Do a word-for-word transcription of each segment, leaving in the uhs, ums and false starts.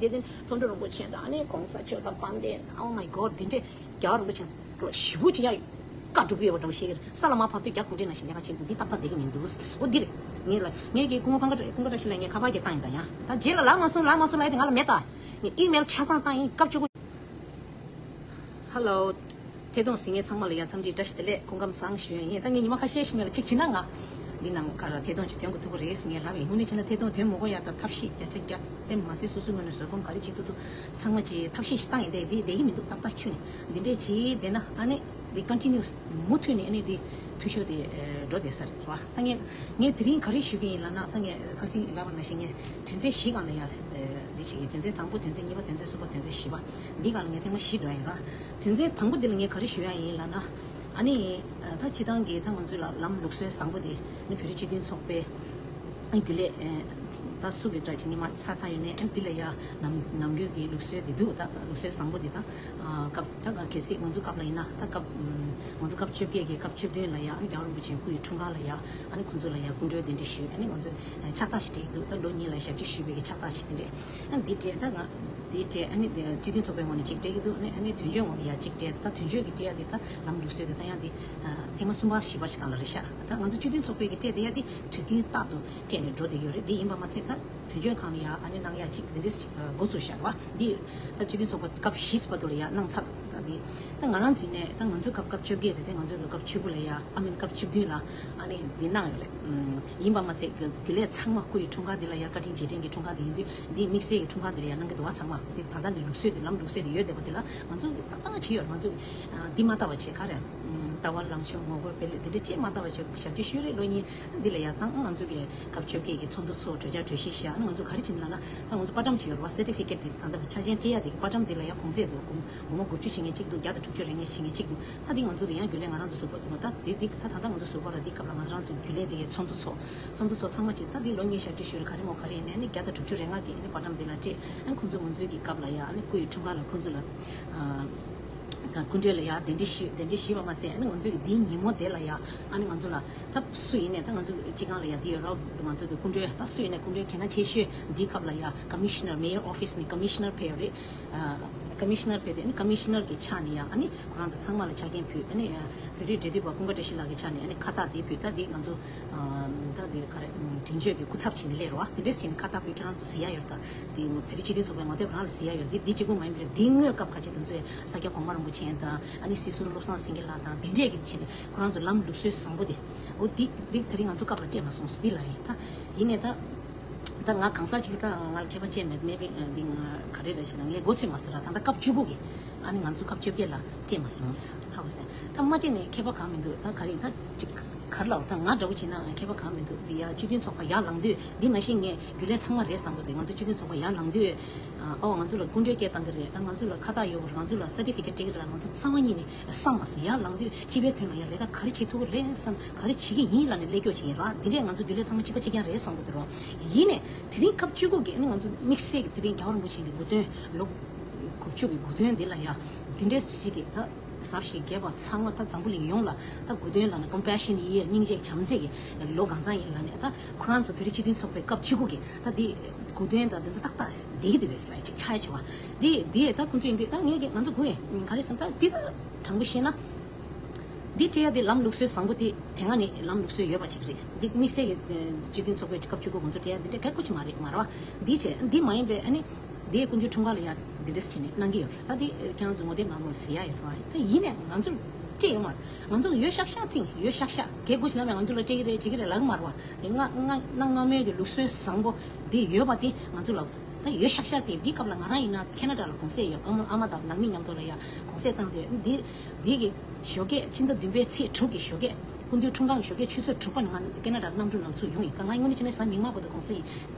དེ་དེ་མཐོང་གྲོལ་རིན་པོ་ཆེ་དང་ཨ་ནི་གོང་ས་མཆོག་དང་དཔལ་ལྡན། Oh my God། དེ་འདྲས་རྒྱལ་བ་རིན་པོ་ཆེ་ཞེ་པོ་ཅིག་ཡ་བཀའ་སྒྲུབ་ཀྱི་ཡོད་པ་འདྲ་བོ་ཤེས་ཀྱི་རེད། ས་ལ་མར་བབས་དུས་རྒྱ་གུང་ཁྲན་ནང་བཞིན་ལས་ཀ་བྱེད་འདུག་འདི་ཏག་ཏག་བསྡད་ཀྱི་མི་འདུག་འོ་འདི་རེད། ངས་ལ་ངས་ཀྱི་སྐུ་ངོ་ཀུན་དགའ་ཀུན་དགའ་བཀྲ་ཤིས་ལགས་ངས་ཁ་པར་གྱི་བཏང་ཡིན་ད་ཡང་ད་རྗེས་ལ་ལབ་མ་སོང་ལབ་མ་སོང་ལབ་ཡ་དེ་ང་ལ་མེད་ད། ངས་ཨི་མེལ་ཆ་ཚང་བཏང་ཡིན་སྐབས་བཅུ་དགུ། Hello། ཐད་གཏོང་གཟིགས་མཁན་ཚང་མ་ལ་ཡ་འཚམས་འདྲི་བཀྲ་ཤིས་བདེ་ལེགས་སྐུ་ཁམས་བཟང་ཞུ་ཡ་ཡིན། ད་ངས་ཉི་མ་ཁ་ཤས་ཤིག་སྔོན་ལ་གཅིག་བྱས་ན་ང་འདི་ནང་ཁ་ར་ཐད་གཏོང་ཅིག་ཐོན་དགོས་ཐུག་གི་རེད་ཟེར་ངས་ལབ་ཡིན། དངོས་གནས་བྱས་ན་ཐད་གཏོང་ཐོན་མི་དགོས་ཡ་ད་ཐབས་ཤེས་བརྒྱ་ཆ་བརྒྱ་ཙམ་མ་ཟད་སོ་སོའི་ངོས་ནས་བཟོད་སྒོམ་ག་རེ་བྱེད་ཐུབ་ཐུབ་ཚང་མ་ཅིག་ཐབས་ཤེས་ཤིག་བཏང་ཡིན། དེ་འདི་བསྡད་ཀྱི་མི་འདུག་ཏག་ཏག་ཁྱོན་ནས་འདི་འདྲས་བྱས་བསྡད་ན་ཨ་ནི་འདི་ཀོན་ཊི་ནིའུ་མུ་མཐུད་ནས་ཨ་ནི་འདི་འཐུས་ཤོར་དེ་འགྲོ་བསྡད་ས་རེད་བ། ད་ངས་ངས་དེ་རིང་ག་རེ་ཞུ་གི་ཡིན་ལབ་ན་ད་ངས་ཁ་སང་ལབ་པ་ནང་བཞིན་ངས་དོན་ཚན་བཞི་སྒང་ལ་ཡ་འདི་བྱེད་ཀྱི། དོན་ཚན་དང་པོ་དོན་ཚན་གཉིས་པ་དོན་ཚན་གསུམ་པ་དོན་ཚན་བཞི་པ་འདི་སྒང་ལ་ངས་ཐེངས་མ་བཞི་འགྲོ་ཡིན་ར། དོན་ཚན་དང་པོ་འདི་ལ་ངས་ག་རེ་ཞུ་ཡ་ཡིན་ལབ་ན། ཨ་ནི་ད་སྤྱི་བཏང་གི་ད་ང་ཚོའི་ལ་ལམ་ལུགས་སྲོལ་བཟང་པོ་དེ་ནི་བོད་རིགས་སྤྱི་མཐུན་ཚོགས་པའི་རྒྱུན་ལས་ད་སུ་གི་འདྲ་ཅིག་ཉི་མ་ཚར་ཚར་ཡོད་ནས་འདི་ལ་ཡ་ནམ་ནམ་རྒྱུན་གྱི་ལུགས་སྲོལ་དེ་འདུག་ད་ལུགས་སྲོལ་བཟང་པོ་དེ་ད་སྐབས་ད་ག་གལ་སྲིད་ང་ཚོ་སྐབས་ལ་ཡིན་ན་ད་སྐབས་ང་ཚོ་སྐབས་བཅོ་བརྒྱད་ཀྱི་སྐབས་བཅུ་བདུན་ལ་ཡ་ཨ་ནི་རྒྱལ་བ་རིན་པོ་ཆེའི་སྐུ་ཡི་འཁྲུངས་སྐར་ལ་ཡ་ཨ་ནི་ཁོང་ཚོ་ལ་ཡ་སྐུ་མགྲོན་གདན་འདྲེན་ཞུས། ཨ་ནི་ང་ཚོས་ཕྱག་རྟགས་ཤིག་སྤྲད་ཀྱི་འདུག་ད་ལོ་གཉིས་ལ་ཞབས་ཕྱི་ཞུས་པའི་གི་ཕྱག་རྟགས་ཤིག་དེ་འདྲས་ཨ་ནི་འདི་སྤྲད་ད་ང་འདི་སྤྲད། ཨ་ནི་སྤྱི་མཐུན་ཚོགས་པའི་ངོས་ནས་གཅིག་སྤྲད་ཀྱི་འདུག་ཨ་ནི་ཨ་ནི་དོན་གཅོད་ངོས་ནས་ཡ་གཅིག་སྤྲད། ད་དོན་གཅོད་ཀྱི་སྤྲད་ཡ་དེ་ད་ལམ་ལུགས་སྲོལ་དེ་ད་ཡང་དེ་ཐེངས་མ་གསུམ་པ་བཞི་པ་ཞིག་སྒང་ལ་རེད་ཤག་ད་ང་ཚོ་སྤྱི་མཐུན་ཚོགས་པའི་གི་སྤྲད་དེ་ཡ་དེ་དུས་རྒྱུན་རྟག་ཏུ་སྤྲད་ནས་འགྲོ་བསྡད་ཡོད་རེད། དེ་ཡིན་པ་མ་ཚད་ད་དོན་གཅོད་ཁང་ལ་ཡ་ཨ་ནི་གནང་ཡ་གཅིག་འདི་འདྲས་ཞིག་འགོ་ཚུགས་ཤག་བ། འདི་ད་སྤྱི་མཐུན་ཚོགས་པ་སྐབས་བཞི་པ་དུ་ལ་ཡ་གནང་ཚར་འདུག་ད་འདི་ད་ང་རང་ཚོའི་ནས་ད་ང་ཚོའི་སྐབས་སྐབས་བཅོ་བརྒྱད་རེད་དེ། ང་ཚོའི་སྐབས་བཅུ་དགུ་ལ་ཡ་ཨ་མིན་སྐབས་བཅུ་བདུན་ལ་ཨ་ནི་འདི་གནང་ཡོད་རེད། ཡིན་པ་མ་ཚད་རྒྱུན་ལས་ཚང་མ་སྐུ་ཡི་འཁྲུངས་སྐར་འདི་ལ་ཡ་བཀའ་དྲིན་རྗེས་དྲན་གྱི་འཁྲུངས་སྐར་འདི་ཡིན་དུས་འདི་དམིགས་བསལ་གྱི་འཁྲུངས་སྐར་འདི་ལ་ཡ་གནང་གི་འདུག་བ། ཚང་མ་འདི་ད་ལྟ་ནས་ལུགས་སྲོལ་འདི་ལམ་ལུགས་སྲོལ་འདི་ཡོད་བསྡད་པ་འདི་ལ་ང་ཚོ་ཏག་ཏག་བྱས་ཡོད། ང་ཚོ་འདི་མ་ལྟ་བ་བྱས་ག་རེ་ལྟ་བ་ལངས་ཕྱོགས་ངོ་རྒོལ་སྤེལ་ལད་འདི་འདྲ་ཅིག་མ་ལྟ་བ་བྱས་ཞབས་ཕྱི་ཞུས་རེད། ལོ་གཉིས་འདི་ལ་ཡ་ད་ང་ཚོ་གི་སྐབས་བཅོ་བརྒྱད་ཀྱི་ཚོགས་འདུ་ཚོགས་གྲོས་འཆར་གྲོས་གཞི་བཞག་ང་ཚོ་ག་རེ་བྱས་ན་ལབ་ན་ད་ང་ཚོ་པར་སྒྲོམ་བྱས་ཡོད་རེད་བ། སེར་ཊི་ཕི་ཀེཊ་འདི་ད་ལྟ་ཆ་རྐྱེན་སྤྲད་ཡ་འདི་གི་པར་སྒྲོམ་འདི་ལ་ཡ་གོང་ཚད་འདུག་སྒོར་མོ་དགུ་བཅུ་བྱེད་མཁན་གཅིག་འདུག་བརྒྱ་དང་དྲུག་ཅུ་རེ་ལྔ་བྱེད་མཁན་གཅིག་འདུག་ད་འདི་ང་ཚོ་གི་ཡང་རྒྱུན་ལས་ང་རང་ཚོ་ཟུར་པ་འདུག་ད་འདི་འདི་ད་ད་ལྟ་ང་ཚོ་ཟུར་པ་ར་འདི་སྐབས་ལ་ང་རང་ཚོ་རྒྱུན་ལས་འདི་གའི་ཚོགས་འདུ་ཚོགས་ཚོགས་འདུ་ཚོགས་ཚང་མ་ཅིག་ད་འདི་ལོ་གཉིས་ཞབས་ཕྱི་ཞུ་རེད་ག་རེ་མོ་ག་རེ་ཡིན་ནའི་ནི་བརྒྱ་དང་དྲུག་ཅུ་རེ་ལྔ་གི་ནི་པར་སྒྲོམ་འདི་ལ་སྤྲད། ཨ་ཁོང་ཚོ་ང་ཚོའི་གི་སྐབས་ལ་ཡ་ཨ་ནི་སྐུ་ཡི་འཁྲུངས་སྐར་ལ་ཁོང་ཚོ་ལ་ཨ། སྐུ་མགྲོན་ལ་ཡ་གདན་འདྲེན་ཞུས་གདན་འདྲེན་ཞུས་པ་མ་ཚད་ཨ་ནི་ང་ཚོའི་གི་འདིའི་ཉིན་མོ་དེ་ལ་ཡ་ཨ་ནི་ང་ཚོ་ལ་ད་སུ་ཡིན་ནའི་ད་ང་ཚོ་སྤྱི་ཁང་ལ་ཡ་འདི་ཡོད་ར། ང་ཚོ་གི་སྐུ་མགྲོན་ད་སུ་ཡིན་ནའི་སྐུ་མགྲོན་གལ་ཆེ་ཤོས་འདིའི་སྐབས་ལ་ཡ་ཀ་མི་ཤི་ནར་མེ་ཡར་ཨོ་ཕི་སི་ནས་ཀ་མི་ཤི་ནར་ཕེབས་ཡོད་རེད། ཀ་མི་ཤི་ནར་ཕེབས་ཏེ་ཨ་ནི་ཀ་མི་ཤི་ནར་གི་ཕྱག་ནས་ཡ་ཨ་ནི་ཁོ་རང་ཚོ་ཚང་མ་ལ་ཕྱག་འགན་ཕུལ། ཨ་ནི་བོད་རིགས་འབྲེལ་མཐུད་པ་ཀུན་དགའ་བཀྲ་ཤིས་ལགས་ཀྱི་ཕྱག་ནས་ཨ་ནི་ཁ་བཏགས་དེ་ཕུལ། ད་འདི་ང་ཚོ་ད་འདི་ག་རེ་དོན་གཅོད་ཀྱི་སྐུ་ཚབ་བྱས་ནས་སླེབས་རོགས་ཨ། དེ་འདྲས་བྱས་ནས་ཁ་བཏགས་ཕུལ། ཁྱེད་རང་ཚོ་གཟིགས་ཡ་ཡོད་ད། འདི་བོད་རིགས་སྤྱི་མཐུན་ཚོགས་པའི་ངོ་དེབ་རང་ལ་གཟིགས་ཡ་ཡོད། འདི་འདི་གཅིག་པུ་མ་ཡིན་པར་འདི་སྔོན་སྐབས་ཁ་ཅིག་དེ་ཚོས་ས་སྐྱ་གོང་མ་རིན་པོ་ཆེ་དང་ཨ་ནི་སྲིད་ཟུར་བློ་བཟང་སེང་གེ་ལགས་དང་འདི་འདྲས་ཀྱི་བྱས་ནས་ཁོ་རང་ཚོ་ལམ་ལུགས་སྲོལ་བཟང་པོ་དེ་འོ་འདི་འདི་དེ་རིང་ང་ཚོ་སྐབས་ལ་སྤྲད་མ་སོང་འདི་ལ་ཡིན་ད། ཡིན་ནའི་ད་ད་ང་གང་ཟག་ཅིག་ད་ང་ལ་མཁས་པ་ཅན་མེད་མེད་པའི་འདི་ང་ག་རེ་རེད་ཞེ་ན་ངས་མགོ་ཚོས་མ་སོང་ར། ད་ལྟ་སྐབས་བཅུ་དགུ་གི་ཨ་ནི་ང་ཚོ་སྐབས་བཅོ་བརྒྱད་ལ་སྤྲད་མ་སོང་། ཧ་གོ་སོང་། ད་མ་སྤྲད་ནས་མཁས་པ་གང་མི་འདུག་ད་ག་རེ་ད་ཅིག་ག་རེ་ལབ་ད་ང་འདྲ་བོ་བྱས་ན་མཁས་པ་གང་མི་འདུག་འདི་ཡ་སྤྱི་མཐུན་ཚོགས་པ་ཡར་ལངས་དུས་འདི་ནང་བཞིན་ངས་རྒྱུན་ལས་ཚང་མ་རེད་བསམ་གི་འདུག་ང་ཚོ་སྤྱི་མཐུན་ཚོགས་པ་ཡར་ལངས་དུས་ཨོ་ང་ཚོ་ལ་སྐུ་མགྲོན་སྐད་བཏང་གི་རེད། ང་ཚོ་ལ་ཁ་བཏགས་ཡོད་གི་རེད། ང་ཚོ་ལ་སར་ཊི་ཕི་ཀེཊ་སྤྲད་གི་རེད། ང་ཚོ་རྩ་བ་ཉིད་ནས་བསམ་མ་སོང་། ཡར་ལངས་དུས་སྤྱི་པའི་དོན་ལ་ཡ་ལས་ཀ་ག་རེ་བྱེད་ཐུབ་ཀྱི་རེད་བསམ། ག་རེ་བྱེད་ཀྱི་ཡིན་ལབ་ནས་སླེབས་སྐྱོ་བྱེད་ཡིན་ར། འདི་འདྲས་ང་ཚོ་རྒྱུན་ལས་ཚང་མ་གཅིག་པ་གཅིག་རྐྱང་རེད་བསམ་གི་འདུག་རོ། ཡིན་ནས་དེ་རིང་སྐབས་བཅུ་དགུ་གི་ཨ་ནི་ང་ཚོ་དམིགས་བསལ་གྱི་དེ་རིང་རྒྱལ་བ་རིན་པོ་ཆེ་གི་དགུང་སྟོན་ལོ་དགུ་བཅུ་གི་དགུང་སྟོན་འདི་ལ་ཡ་འདི་འདྲས་ཞིག་གི་ད་གཟབ་ཞིང་རྒྱས་པ་ཚང་མ་ད་འཛམ་བུ་གླིང་ཡོངས་ལ་ད་དགུང་སྟོན་ལབ་ན་ཀོམ་པེ་ཤན་ཡི་སྙིང་རྗེ་བྱམས་བརྩེ་གི་ལོ་གང་ཚང་ཡིན་ལབ་ནས་ད་ཁོ་རང་ཚོ་བོད་རིགས་སྤྱི་མཐུན་ཚོགས་པའི་སྐབས་བཅུ་དགུ་གི་ད་འདི་དགུང་སྟོན་ད་འདི་ཚོ་ཏག་ཏག་བསྡད་ཀྱི་འདུག་བས་ལ་ཅིག་ཆགས་ཡ་བྱུང་བ་འདི་འདི་ད་ཁོང་ཚོ་ཡིན་འདི་ད་ངས་ཀྱི་ང་ཚོ་དགུ་ཡིན་ག་རེ་ཟེར་ད་འདི་ད་དྲང་པོ་བཤད་ན། འདི་སྤྲད་ཡ་དེ་ལམ་ལུགས་སྲོལ་བཟང་པོ་དེ་དེ་སྔ་ནས་ལམ་ལུགས་སྲོལ་ཡོད་པ་ཅིག་རེད། འདི་དམིགས་བསལ་གྱི་སྤྱི་མཐུན་ཚོགས་པའི་སྐབས་བཅུ་དགུ་ང་ཚོ་སྤྲད་ཡ་འདི་འདྲ་གལ་ཁུ་ཆི་མ་རེད་མ་རེད་བ། འདི་བྱས་འདི་མ་ཡིན་པའི་ཨ་ནི་འདིའི་སྐུ་མདུན་འཁྲུངས་སྐར་ལ་ཡ་འདི་འདྲས་བྱས་ནས་གནང་གི་ཡོད་རེད། ད་འདི་ཁྱེད་རང་ཚོ་ངོ་དེབ་ནང་ལོགས་གཟིགས་ཡ་ཡོད་རེད་བ། ད་ཡིན་ནས་ང་ཚོ་སྤྲད་ཡོད་མ་རེད། ང་ཚོ་ཡོད་ཤག་ཤག་ཙིང་ཡོད་ཤག་ཤག་གལ་ཁུ་ཆི་ལ་མེད། ང་ཚོ་ལ་སྤྲད་ཀྱི་རེད་བྱེད་ཀྱི་རེད་ལབ་ཀྱི་མ་རེད་བ། དེ་སྔ་སྔ་གནའ་སྔ་མོའི་གི་ལུགས་སྲོལ་བཟང་པོ་འདི་ཡོད་པ་དེ་ང་ཚོ་ལ། ད་ཡོད་ཤག་ཤག་ཅིག་འདི་སྐབས་ལ་ང་རང་ཡིན་ན་ཁེ་ན་ཌ་ལ་གུང་སེང་ཡོད། ཨ་མ་ཨ་མ་དང་ནང་མི་མཉམ་དུ་ལ་ཡ་གུང་སེང་བཏང་སྟེ་འདི་འདི་གི་ཞོགས་ཀས་ཕྱི་ཟླ་བདུན་པའི་ཚེས་དྲུག་གི་ཞོགས་ཀས་སྐུ་མདུན་འཁྲུངས་སྐར་གྱི་ཞོགས་ཀས་ཆུ་ཚོད་དྲུག་པ་ནས་ང་ཁེ་ན་ཌ་གནམ་གྲུ་ནང་ཚུར་ཡོང་ཡིན། ད་ང་དངོས་གནས་བྱས་ན་གཟའ་མིག་དམར་པོ་དང་གུང་སེང་ཡིན།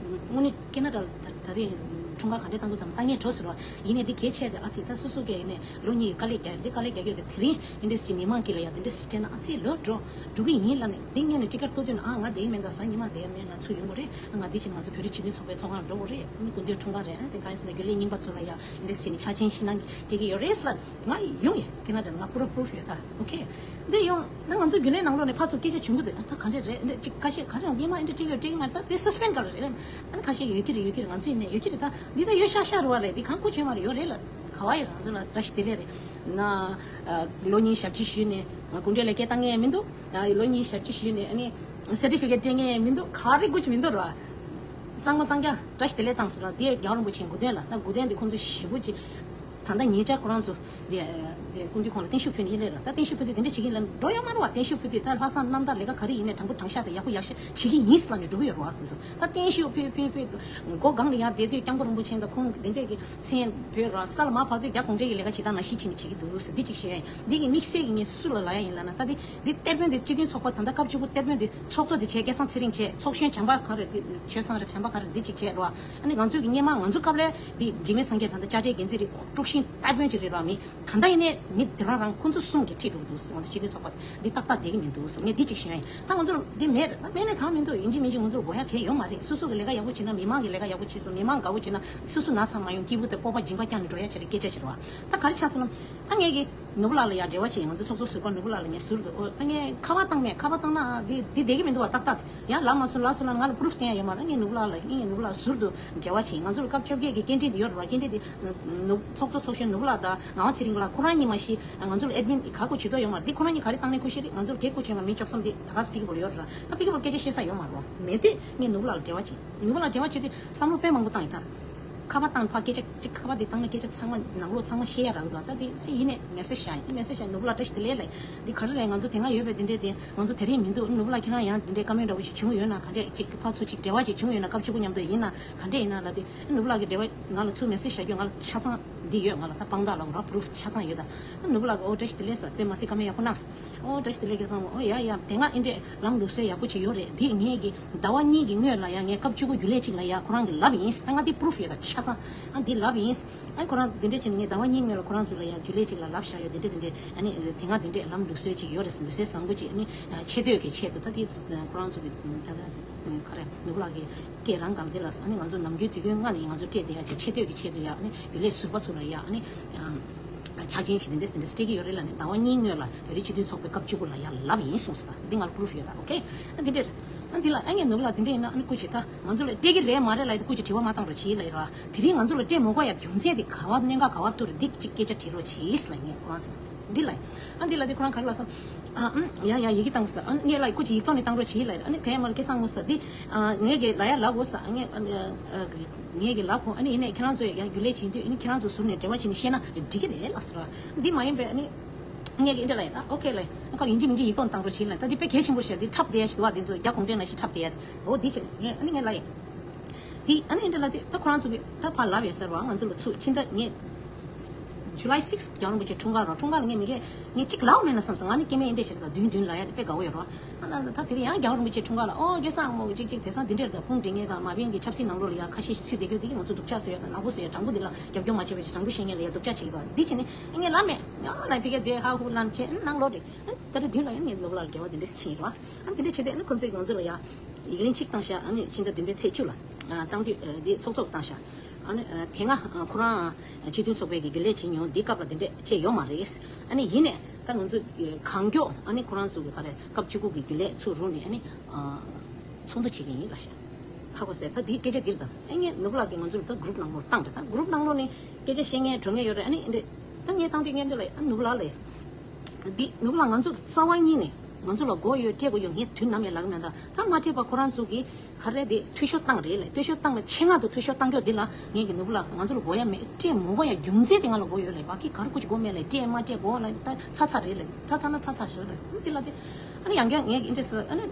དངོས་གནས་ཁེ་ན་ཌ་ད་ད་རེས་འཁྲུངས་སྐར་ག་འདྲས་བཏང་དགོས་དམ་བཏང་མཁན་འགྲོ་ཟེར་བ་ཡིན་ནས་འདི་གལ་ཆེ་དེ་ཨ་ཙི་ད་སོ་སོ་གས་ཡིན་ནས་ལོ་གཉིས་ཀྱི་དཀའ་ལས་རྒྱག་འདི་དཀའ་ལས་རྒྱག་ཡོད་དེ་དེ་རིང་འདི་འདྲས་ཅིག་མི་མང་གི་ལ་ཡ་འདི་འདྲས་ཅིག་སྤྲད་ན་ཨ་ཙི་ལོ་འགྲོ་འགྲོ་གི་ཡིན་ལབ་ནས་འདི་སྔོན་ནས་ཊི་ཀེཊ་གཏོང་དུས་ན་ཨ་ང་འདི་མེད་ད་གཟའ་ཉི་མ་འདི་མེད་ང་ཚུར་ཡོང་གི་རེད། ང་འདི་ཕྱིན་ང་ཚོ་བོད་རིགས་སྤྱི་མཐུན་ཚོགས་པའི་ཚོགས་ཁང་ལ་འགྲོ་གི་རེད། ཨ་ནི་སྐུ་མདུན་འཁྲུངས་སྐར་རེད། ཨ་དེ་ག་ཡིན་ཟེར་ན་རྒྱུན་ལས་རྙིང་པ་ཚོ་ལ་ཡ་འདི་འདྲས་ཅིག་ནས་ཆ་ཆེན་ཞིག་གནང་སྤྲད་ཀྱི་ཡོད་རེད་ལབ་ང་ཡོང་ཡིན། ཁེ་ན་ཌ་ང་པུ་ར་པུ་རུབ་ཡོད་ད། ཨོ་ཁེ། འདི་ཡོང་ད་ང་ཚོ་རྒྱུན་ལས་ནང་ལོགས་ནས་ཕར་ཚུར་སྐད་ཆ་བྱུང་གི་འདུག་ད་ག་འདྲས་རེད་འདི་ཅིག་ཁ་ཤས་ག་རེ་ཡང་སྔོན་མ་འདི་འདྲས་སྤྲད་ཀྱི་ཡོད་སྤྲད་ཀྱི་མ་རེད། ད་དེ་སི་སི་པེན་ག་ལ་རེད་ལབ་ཨ་ནི་ཁ་ཤས་ཡོད་ཀྱི་རེད་ཡོད་ཀྱི་རེད། ང་ཚོ་ཡིན་ནས་ཡོད་ཀྱི་རེད། ད་ འདི་ད་ཡོད་ཤག་ཤག་རེད་བ་རེད། འདི་གང་སྐུ་ཆོས་མ་རེད། ཡོད་རེད་ལ། ག་བ་ཡི་རང་ཚོ་ལ་བཀྲ་ཤིས་བདེ་ལེགས་རེད། ན་ལོ་གཉིས་ཞབས་ཕྱི་ཞུས་ནས་གུང་ཁྲན་ལ་སྐད་བཏང་ངེས་མི་འདུག་ལོ་གཉིས་ཞབས་ཕྱི་ཞུས་ནས་ཨ་ནི་སར་ཊི་ཕི་ཀེཊ་སྤྲད་ངེས་མི་འདུག་ག་རེ་སྐུ་ཆོས་མི་འདུག་ར། གཙང་མ་གཙང་རྐྱང་བཀྲ་ཤིས་བདེ་ལེགས་བཏང་སོང་ར། དེ་རྒྱལ་བ་རིན་པོ་ཆེ་མགོ་སྟོན་ལ། ད་མགོ་སྟོན་དེ་ཁོང་ཚོ་ཞེ་པོ་ཅིག་ད་ལྟ་ཉེ་ཆར་ཁོ་རང་ཚོ་དེ་དེ་སྐུ་མདུན་ཁོང་ལ་བརྟན་བཞུགས་ཕུལ་ནས་སླེབས་ར། ད་བརྟན་བཞུགས་ཕུལ་དུས་དེ་འདྲ་བྱེད་ཀྱིན་ལ་འགྲོ་ཡོད་མ་རེད་བ། བརྟན་བཞུགས་ཕུལ་དུས་ད་ལྷག་བསམ་རྣམ་དག་ལས་ཀ་ག་རེ་ཡིན་ནའི་དྲང་པོ་དྲང་བཞག་དང་ཡག་པོ་ཡག་བྱེད་ཀྱི་ཡིན་ལབ་ནས་འགྲོ་གི་ཡོད་རེད་བ། ཁོང་ཚོ་ད་བརྟན་བཞུགས་ཕུལ་ཕུལ་ཕུལ་སྒོ་སྒང་ལ་ཡར་བསྡད་དུས་སྐྱབས་མགོན་རིན་པོ་ཆེ་དང་ཁོང་དེ་འདྲས་ཀྱི་མཚན་ཕུལ་ར། ས་ལ་མར་བབས་དུས་རྒྱ་གུང་ཁྲན་གྱི་ལས་ཀ་བྱེད་སྟངས་ནང་བཞིན་བྱེད་ནས་བྱེད་ཀྱི་འདུག་ཟེར། འདི་གཅིག་བཤད་ཡ་ཡིན། འདི་གི་དམིགས་བསལ་གྱི་ངས་སུ་ལ་ལབ་ཡ་ཡིན་ལབ་ན། ད་འདི་འདི་གཏེར་དཔོན་འདི་སྤྱི་མཐུན་ཚོགས་པ་ད་ལྟ་སྐབས་བཅུ་དགུ་གཏེར་དཔོན་འདི་ཚོགས་གཙོ་འདི་བྱས། སྐལ་བཟང་ཚེ་རིང་བྱས། ཚོགས་གཞོན་བྱམས་པ་ག་རེ་འདི་ཆོས་བཟང་རེད། བྱམས་པ་ག་རེ་འདི་གཅིག་བྱས་ར། ཨ་ནི་ང་ཚོས་ཀྱི་སྔོན་མ་ང་ཚོ་སྐབས་ལ་འདི་འཇིགས་མེད་སངས་རྒྱས་ད་ལྟ་དཔྱ་ཁྲལ་འགན་འཛིན་རེད། དཀྲུག་ཤིང་དཔེ་དཔོན་ཅིག་རེད་ར། མི་ད་ལྟ་ཡིན་ནའི་མི་དེ་རང་རང་ཁོ་ཚོ་གསུམ་གྱིས་ཁྲིད་འགྲོ་གི་འདུག་ང་ཚོ་སྤྱི་མཐུན་ཚོགས་པ་འདི་ཏག་ཏག་བསྡད་ཀྱི་མི་འདུག་ངས་འདི་གཅིག་ཞུ་ཡ་ཡིན། ད་ང་ཚོར་འདི་མེད་རེད། ད་མེད་ནས་གང་མི་འདུག་ཡིན་གཅིག་མིན་གཅིག་ང་ཚོར་དགོས་ཡ་གང་ཡོད་མ་རེད། སོ་སོ་གི་ལས་ཀ་ཡག་པོ་བྱེད་ན་མི་མང་གི་ལས་ཀ་ཡག་པོ་བྱེད་སོང་། མི་མང་དགའ་པོ་བྱེད་ན་སོ་སོ་ན་ཚ་མ་ཡོང་། སྐྱིད་པོ་དང་སྤོབས་པ་སྦྱིན་པ་བསྐྱངས་ནས་འགྲོ་ཡ་བྱེད་རེད། སྐད་ཆ་བྱེད་རོགས། ད་ག་རེ་ཆགས་སོང་ན། ད་ངས་ཀྱི་ནོར་བུ་ལགས་ལ་ཡ་འབྲེལ་བ་བྱས། ང་ཚོ་ཚོགས་གཙོ་ཟུར་པ་ནོར་བུ་ལགས་ལ་ངས་ཟུར་དུ། ཨོ་ད་ངས་ཁ་པར་བཏང་མེད། ཁ་པར་བཏང་ན་འདི་འདི་བསྡད་ཀྱི་མི་འདུག་བ། ཏག་ཏག་ཡང་ལབ་མ་སོང་། ལབ་སོང་ན་ང་ལ་པུ་རུབ་སྟོན་ཡ་ཡོད་མ་རེད། ངས་ནོར་བུ་ལགས་ལ་ངས་ནོར་བུ་ལགས་ཟུར་དུ་འབྲེལ་བ་བྱས། ང་ཚོ་ལ་སྐབས་བཅོ་བརྒྱད་ཀྱི་སྐད་འཕྲིན་དེ་ཡོད་རེད་བ། སྐད་འཕྲིན་དེ་ནོར་ཚོགས་གཙོ་ཚོགས་གཞོན་ནོར་བུ་ལགས་དང་ངག་དབང་ཚེ་རིང་ལགས་ཁོ་རང་གཉིས་མ་གཞི་ང་ཚོ་ལ་ཨེཌ་མིན་ག་སྐུ་བྱེད་དོ་ཡོད་མ་རེད། འདི་ཁོ་རང་གཉིས་ག་རེ་བཏང་ནས་ཁུ་ཤི་རེད། ང་ཚོ་ལ་གས་སྐུ་བྱེད་མ། མི་བཅུ་གསུམ་དེ་ད་ག་སི་པི་ཀི་བོ་ལ་ཡོད་རེད་ར། ད་པི་ཀི་བོ་ལ་སྐད་ཆ་བཤད་ས་ཡོད་མ་རེད་བ། མེད་དུས་ངས་ནོར་བུ་ལགས་ལ་འབྲེལ་བ་བྱས། ནོར་བུ་ལགས་འབྲེལ་བ་བྱས་དུས་བསམ་བློ་དཔེ་མང་པོ་བཏང་ཡིན། ད་ཁ་པར་བཏང་ཕ་སྐད་ཆ་གཅིག་ཁ་པར་དེ་བཏང་ན་སྐད་ཆ་ཚང་མ་ནང་ལོགས་ཚང་མ་ཤེས་ཡ་རག་གི་འདུག་ད་དེ་ཡིན་ནས་མེ་སེ་ཇི་བཞག་ཡིན། མེ་སེ་ཇི་བཞག་ནོར་བུ་ལགས་བཀྲ་ཤིས་བདེ་ལེགས་ལབ་ཡིན། འདི་ག་རེ་རེད། ང་ཚོ་དེ་སྔ་ཡོད་པའི་འདི་འདྲས་དེ་ང་ཚོ་དེ་རིང་མི་འདུག་ནོར་བུ་ལགས་ཁྱེད་རང་ཡང་འདི་འདྲས་བཀའ་མོལ་འདྲ་བོ་ཞིག་བྱུང་ཡོད་ན་ག་འདྲས་ཅིག་ཕར་ཚུར་ཅིག་འབྲེལ་བ་ཅིག་བྱུང་ཡོད་ན་སྐབས་བཅུ་དགུ་མཉམ་དུ་ཡིན་ན་ག་འདྲས་ཡིན་ན་ལབ་དུས། ནོར་བུ་ལགས་ཀྱིས་འབྲེལ་བ་ང་ལ་ཚུར་མེ་སེ་ཇི་བཞག་རྒྱུ་ང་ལ་ཆ་ཚང་འདི་ཡོད། ང་ལ་ད་དཔང་རྟགས་ལ་ར་པུ་རུབ་ཆ་ཚང་ཡོད། ད་ནོར་བུ་ལགས་ཀྱིས་ཨོ་བཀྲ་ཤིས་བདེ་ལེགས་ཟེར། དཔེ་མ་སྲིད་བཀའ་མོལ་ཡག་པོ་གནང་སོང་། ཨོ་བཀྲ་ཤིས་བདེ་ལེགས་སྐལ་བཟང་། ཨོ་ཡ་ཡ་དེ་སྔ་ཨེ་འདྲས་ལམ་ལུགས་སྲོལ་ཡག་པོ་ཅིག་ཡོད་རེད། འདི་ངས་ཀྱི་ཟླ་བ་གཉིས་ཀྱི་སྔོན་ལ་ཡང་ངས་སྐབས་བཅུ་དགུ་རྒྱུན་ལས་གཅིག་ལ་ཡ་ཁོ་རང་གིས་ལབ་ཡིན། ད་ང་འདི་པུ་རུབ་ཡོད། ད་ཆ་ཚང་ཨ་འདི་ལབ་ཡིན། ཨ་ཁོ་རང་འདི་འདྲས་བྱས་ནས་ངས་ཟླ་བ་གཉིས་སྔོན་ལ་ཁོ་རང་ཚོ་ལ་ཡ་རྒྱུན་ལས་གཅིག་ལ་ལབ་བཞག་ཡོད། འདི་འདྲས་འདི་འདྲས་ཨ་ནི་དེ་སྔ་འདི་འདྲས་ལམ་ལུགས་སྲོལ་ཅིག་ཡོད་རེད། ལུགས་སྲོལ་བཟང་པོ་ཅིག་ཨ་ནི་ཆེ་བསྟོད་ཀྱི་ཆེད་དུ། ད་དེ་ཁོ་རང་ཚོ་གི་ད་ལྟ་ག་རེ་ནོར་བུ་ལགས་ཀྱི་སྐད་རང་སྒང་དེ་ལ་ཨ་ནི་ང་ཚོ་ནམ་རྒྱུན་དུས་རྒྱུན་སྔ་ནས་ང་ཚོ་སྤྲད་བསྡད་ཡ་ཅིག་ཆེ་བསྟོད་ཀྱི་ཆེད་དུ་ཡ་ཨ་ནི་རྒྱུན་ལས་ཟུར་པ་ཚོ་ལ་ཡ་ཨ་ནི་ཕྱག་ཆེན་ཞིག་འདི་འདྲས་འདི་འདྲས་སྤྲད་ཀྱི་ཡོད་རེད་ལབ་ནས་ཟླ་བ་གཉིས་སྔོན་ལ་བོད་རིགས་སྤྱི་མཐུན་ཚོགས་པའི་སྐབས་བཅུ་དགུ་ལ་ཡ་ལབ་ཡིན་གསུངས་སོང་། ད་འདི་ང་ལ་པུ་རུབ་ཡོད། ད་ཨོ་ཁེ། ཨ་འདི་འདྲས་ཨ་འདི་ལ་ཨ་ངས་ནོར་བུ་ལགས་འདི་འདྲས་ཡིན་ན་ཨ་ནི་སྐུ་མཁྱེན། ད་ང་ཚོ་ལ་སྤྲད་ཀྱི་རེད་མ་རེད་ལབ་ཡ་དེ་སྐུ་མཁྱེན་དྲི་བ་མ་བཏང་རོགས་བྱེད་ལབ་ཡོད་ར། དེ་རིང་ང་ཚོ་ལ་སྤྲད་མ་དགོས་ཡ་རྒྱུ་མཚན་དེ་ག་བ་གནད་འགག་ག་བ་ཐུག་རེད། འདི་གཅིག་སྐད་ཆ་དྲི་རོགས་བྱེད་ལབ་ངས་ཁོ་རང་ཚོ་འདི་ལ། ཨ་འདི་ལ་དེ་ཁོ་རང་ག་རེ་ལབ་སོང་། ཨ་ཨམ་ཡ་ཡ་ཡི་གེ་བཏང་སོང་། ཨ་ངས་ལ་སྐུ་མཁྱེན་ཡིག་ཐོག་ནས་བཏང་རོགས་བྱེད་ལབ། ཨ་ནི་ག་ཡ་མ་ལ་སྐལ་བཟང་ངོ་ཟེར། འདི་ཨ་ངས་ཀྱི་ལབ་ཡ་ལབ་དགོས་ཟེར། ཨ་ངས་ཨ་ངས་ཀྱི་ལབ་ཁོང་། ཨ་ནི་ཡིན་ནའི་ཁྱེད་རང་ཚོས་ཡང་རྒྱུན་ལས་བྱེད་དུས་ཨ་ནི་ཁྱེད་རང་ཚོ་ཟུར་ནས་འབྲེལ་བ་བྱས་ནས་བཤད་ན་འགྲིག་གི་རེད་ལབ་སོང་ར། འདི་མ་ཡིན་པའི་ཨ་ནི་ངས་ཀྱི་འདི་ལབ་ཡ། ད་ཨོ་ཁེ་ལབ་ཡ། ཁོ་ཡིན་གཅིག་མིན་གཅིག་ཡིག་ཐོག་ནས་བཏང་རོགས་བྱེད་ལབ། ད་འདི་དཔེ་གལ་ཆེན་པོ་ཞིག་འདི་འཁྲབ་བསྡད་ཡ་ཞིག་འདུག་བ། འདི་ཚོ་རྒྱ་གུང་ཁྲན་ནང་བཞིན་འཁྲབ་བསྡད་ཡ། འོ་འདི་བྱས་ནས་ངས་ཨ་ནི་ངས་ལབ་ཡ། དེ་ཨ་ནི་འདྲ་ལ་དེ་ད་ཁོ་རང་ཚོ་གི་ད་ཕར་ལབ་ཡོད་ཟེར་བ། ང་ཚོ་ལ་ཚུར་ཕྱིན་ད་ངས་July six རྒྱལ་བ་རིན་པོ་ཆེ་འཁྲུངས་སྐར་རོ། འཁྲུངས་སྐར་ལ་ངས་མི་སྐད་ངས་གཅིག་ལབ་མེད་ན་བསམ་སོང་། ང་ནི་སྐད་མེད་ཨེ་འདྲས་ཞེས་ད་བདུན་བདུན་ལབ་ཡ་དེ་དཔེ་དགའ་བོ་ཡོད་རོ། ཨ་ན་ད་དེ་རིང་ཡང་རྒྱལ་བ་རིན་པོ་ཆེ་འཁྲུངས་སྐར་ལ་ཨོ་སྐལ་བཟང་མོ་གཅིག་གཅིག་དེང་སང་འདི་འདྲས་ད་དཔུང་སྒྲིག་མཁན་དང་མ་བན་གྱི་ཆབ་སྲིད་ནང་ལོགས་ལ་ཡ་ཁ་ཤས་ཤིག་ཚུད་བསྡད་རྒྱུ་དེ་གི་ང་ཚོ་སྡུག་ཅག་བཟོ་ཡ་དང་ནག་པོ་བཟོ་ཡ། དྲང་པོ་འདི་ལ་རྒྱབ་སྐྱོར་མ་བྱས་པ་ཞིག་དྲང་པོ་བཤད་མཁན་ལ་ཡ་སྡུག་ཅག་བྱེད་ཀྱི་འདུག་འདི་བྱས་ནས་ངས་ལབ་མེད། ཡང་ལ་ཕི་ཀ་དེ་ཧ་ཧུ་ལན་བྱས་ནང་ལོགས་རེད། ཨ་ད་རེས་བདུན་ལ་ཡང་ངས་ནོར་བུ་ལགས་ལ་འབྲེལ་བ་དེ་འདྲས་ཕྱིན་ཡིན་རོ། ཨ་དེ་འདྲས་བྱས་ཏེ་ཨ་ནི་ཁོ་ཚོས་ང་ཚོ་ལ་ཡ་ཡིག་ལན་གཅིག་བཏང་ཤག་ཨ་ནི་ཕྱི་ཟླ་བདུན་པའི་ཚེས་བཅུ་ལ་ཨ་བཏང་དུས་ཨ་དེ་ཚོགས་གཙོ་བཏང་ཤག་ཨ་ནི་ཨ་དེ་སྔ་ཨ་ཁོ་རང་ཨ་སྤྱི་མཐུན་ཚོགས་པའི་གི་རྒྱུན་ལས་བྱེད་མྱོང་། འདི་སྐབས་ལ་དེ་འདྲས་བྱས་ཡོད་མ་རེད། ཨ་ནི་ཡིན་ནས་ད་ང་ཚོ་གང་མགྱོགས་ཨ་ནི་ཁོ་རང་ཚོ་གི་ག་རེ་སྐབས་བཅུ་དགུ་གི་རྒྱུན་ལས་ཚུར་རུང་ནས་ཨ་ནི་ཨ་ཚོགས་འདུ་བྱེད་ཀྱི་ཡིན་ལབ་ཤག་ཧ་གོ་སོང་། ད་དེའི་སྐད་ཆ་འདིར་དང་ཨ་ངས་ནོར་བུ་ལགས་ཀྱིས་ང་ཚོ་ལ་ད་གུ་རུབ་ནང་ལོགས་བཏང་རེད། ད་གུ་རུབ་ནང་ལོགས་ནས་སྐད་ཆ་བཤད་མཁན་འགྲོ་མཁན་ཡོད་རེད། ཨ་ནི་ཨེ་འདྲས་ད་ངས་བཏང་དུས་ངས་འདི་ལ་ཨ་ནོར་བུ་ལགས་ལབ་ཡ། འདི་ནོར་བུ་ལགས་ང་ཚོ་རྩ་བ་ཉིད་ནས་ང་ཚོ་ལ་དགོས་ཡོད་སྤྲད་དགོས་ཡོད་ངས་དུས་ནམ་ཡང་ལབ་ཀྱི་མེད། ད་ད་མ་སྤྲད་པ་ཁོ་རང་ཚོ་གིས་ག་རེ་དེ་འཐུས་ཤོར་བཏང་རེད་ལབ། འཐུས་ཤོར་བཏང་ལ་ཆེད་མངགས་དུ་འཐུས་ཤོར་བཏང་རྒྱུ་འདི་ལ་ངས་ཀྱི་ནོར་བུ་ལགས་ང་ཚོ་ལ་དགོས་ཡ་མེད། སྤྲད་མ་དགོས་ཡ་རྒྱུ་མཚན་དེ་ང་ལ་དགོས་ཡོད་ལབ། བ་གི་ག་རེ་སྐུ་མཁྱེན་དགོས་མེད་ལབ། སྤྲད་མ་སྤྲད་དགོས་ལབ། ད་ཚ་ཚ་རེད་ལབ། ཚ་ཚ་ན་ཚ་ཚ་ཤོར་ལབ། འདི་ལ་དེ་ཨ་ནི་ཡང་བསྐྱར་ངས་ཀྱི་ཨེ་འདྲས་ཟེར། ཨ་ནི་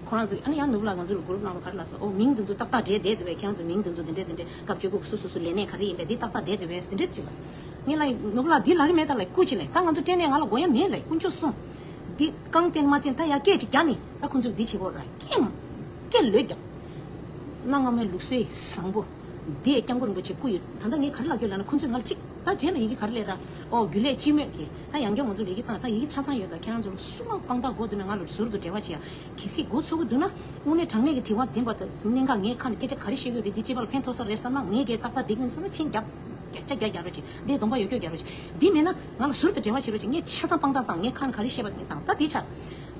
ཁོ་རང་ཚོས་ཨ་ནི་ཡང་ནོར་བུ་ལགས་ང་ཚོ་ལ་གུ་རུབ་ནང་ལ་ག་རེ་ལབ་སོང་། ཨོ་མིང་འདི་ཚོ་ཏག་ཏག་འབྲེལ་བསྡད་འདུག་པས། ཁྱེད་རང་ཚོ་མིང་འདི་ཚོ་འདི་འདྲས་འདི་འདྲས་སྐབས་བཅུ་དགུ་སུ་སུ་སུ་ལས་གནས་ག་རེ་ཡིན་པས་འདི་ཏག་ཏག་བསྡད་འདུག་པས་འདི་འདྲས་ཅིག་ལབ་སོང་། ངས་ལབ་ཡིན་ནོར་བུ་ལགས་འདི་ལབ་ཀྱི་མེད་ད་ལབ། སྐུ་མཁྱེན་ལབ། ད་ང་ཚོ་སྤྲད་ནས་ང་ལ་དགོས་ཡ་མེད་ལབ། དཀོན་མཆོག་གསུམ། འདི་རྐང་སྟེང་མ་བཙེམ་ད་ཡ་སྐད་ཅིག་རྒྱག་ནས་ད་ཁོ་ཚོས་འདི་བྱེད་དགོས་ར། སྐད་སྐད་ལོས་རྒྱག་གནའ་སྔ་མོའི་ལུགས་སྲོལ་བཟང་པོ་འདི་སྐྱབས་མགོན་རིན་པོ་ཆེ་སྐུ་ཡོད། ད་ལྟ་ངས་ག་རེ་ལབ་ཀྱི་ཡོད་ལབ་ན་ཁོ་ཚོས་ང་ལ་གཅིག་ད་རྗེས་ལ་ཡི་གེ་ག་རེ་སླེབས་ར། ཨོ་རྒྱུན་ལས་སྤྱི་མོས་ཀྱིས་ད་ཡང་བསྐྱར་ང་ཚོ་ལ་ཡི་གེ་བཏང་། ད་ཡི་གེ་ཆ་ཚང་ཡོད། ད་ཁྱེད་རང་ཚོ་ལ་སུ་ལ་དཔང་རྟགས་དགོས་འདུག་ན་ང་ལ་ཟུར་དུ་འབྲེལ་བ་བྱེད་ཡ། གལ་སྲིད་མགོ་ཚོས་ཀྱི་འདུག་ན་དངོས་གནས་དྲང་གནས་ཀྱི་དྲི་བ་བདེན་པ་དང་གནད་འགག་ངས་ཁ་ནས་སྐད་ཆ་ག་རེ་བཤད་ཀྱི་ཡོད་དེ་འདི་སྤྱི་པ་ལ་ཕན་ཐོགས་ས་རེད་བསམ་ན་ངས་གས་ཏག་ཏག་འདི་ཀུན་སོང་ན་ཆིངས་རྒྱབ་བརྒྱ་ཆ་བརྒྱ་རྒྱག་རོགས་བྱེད། འདི་སྡོམ་པ་ཡོད་ཁྱོད་རྒྱག་རོགས་བྱེད། འདི་མེད་ན་ང་ལ་ཟུར་དུ་འབྲེལ་བ་བྱེད་རོགས་བྱེད། ངས་ཆ་ཚང་དཔང་རྟགས་དང་ངས་ཁ་ནས་ག་རེ་བཤད་པ་དེ་དང་ད་འདི་ཆ་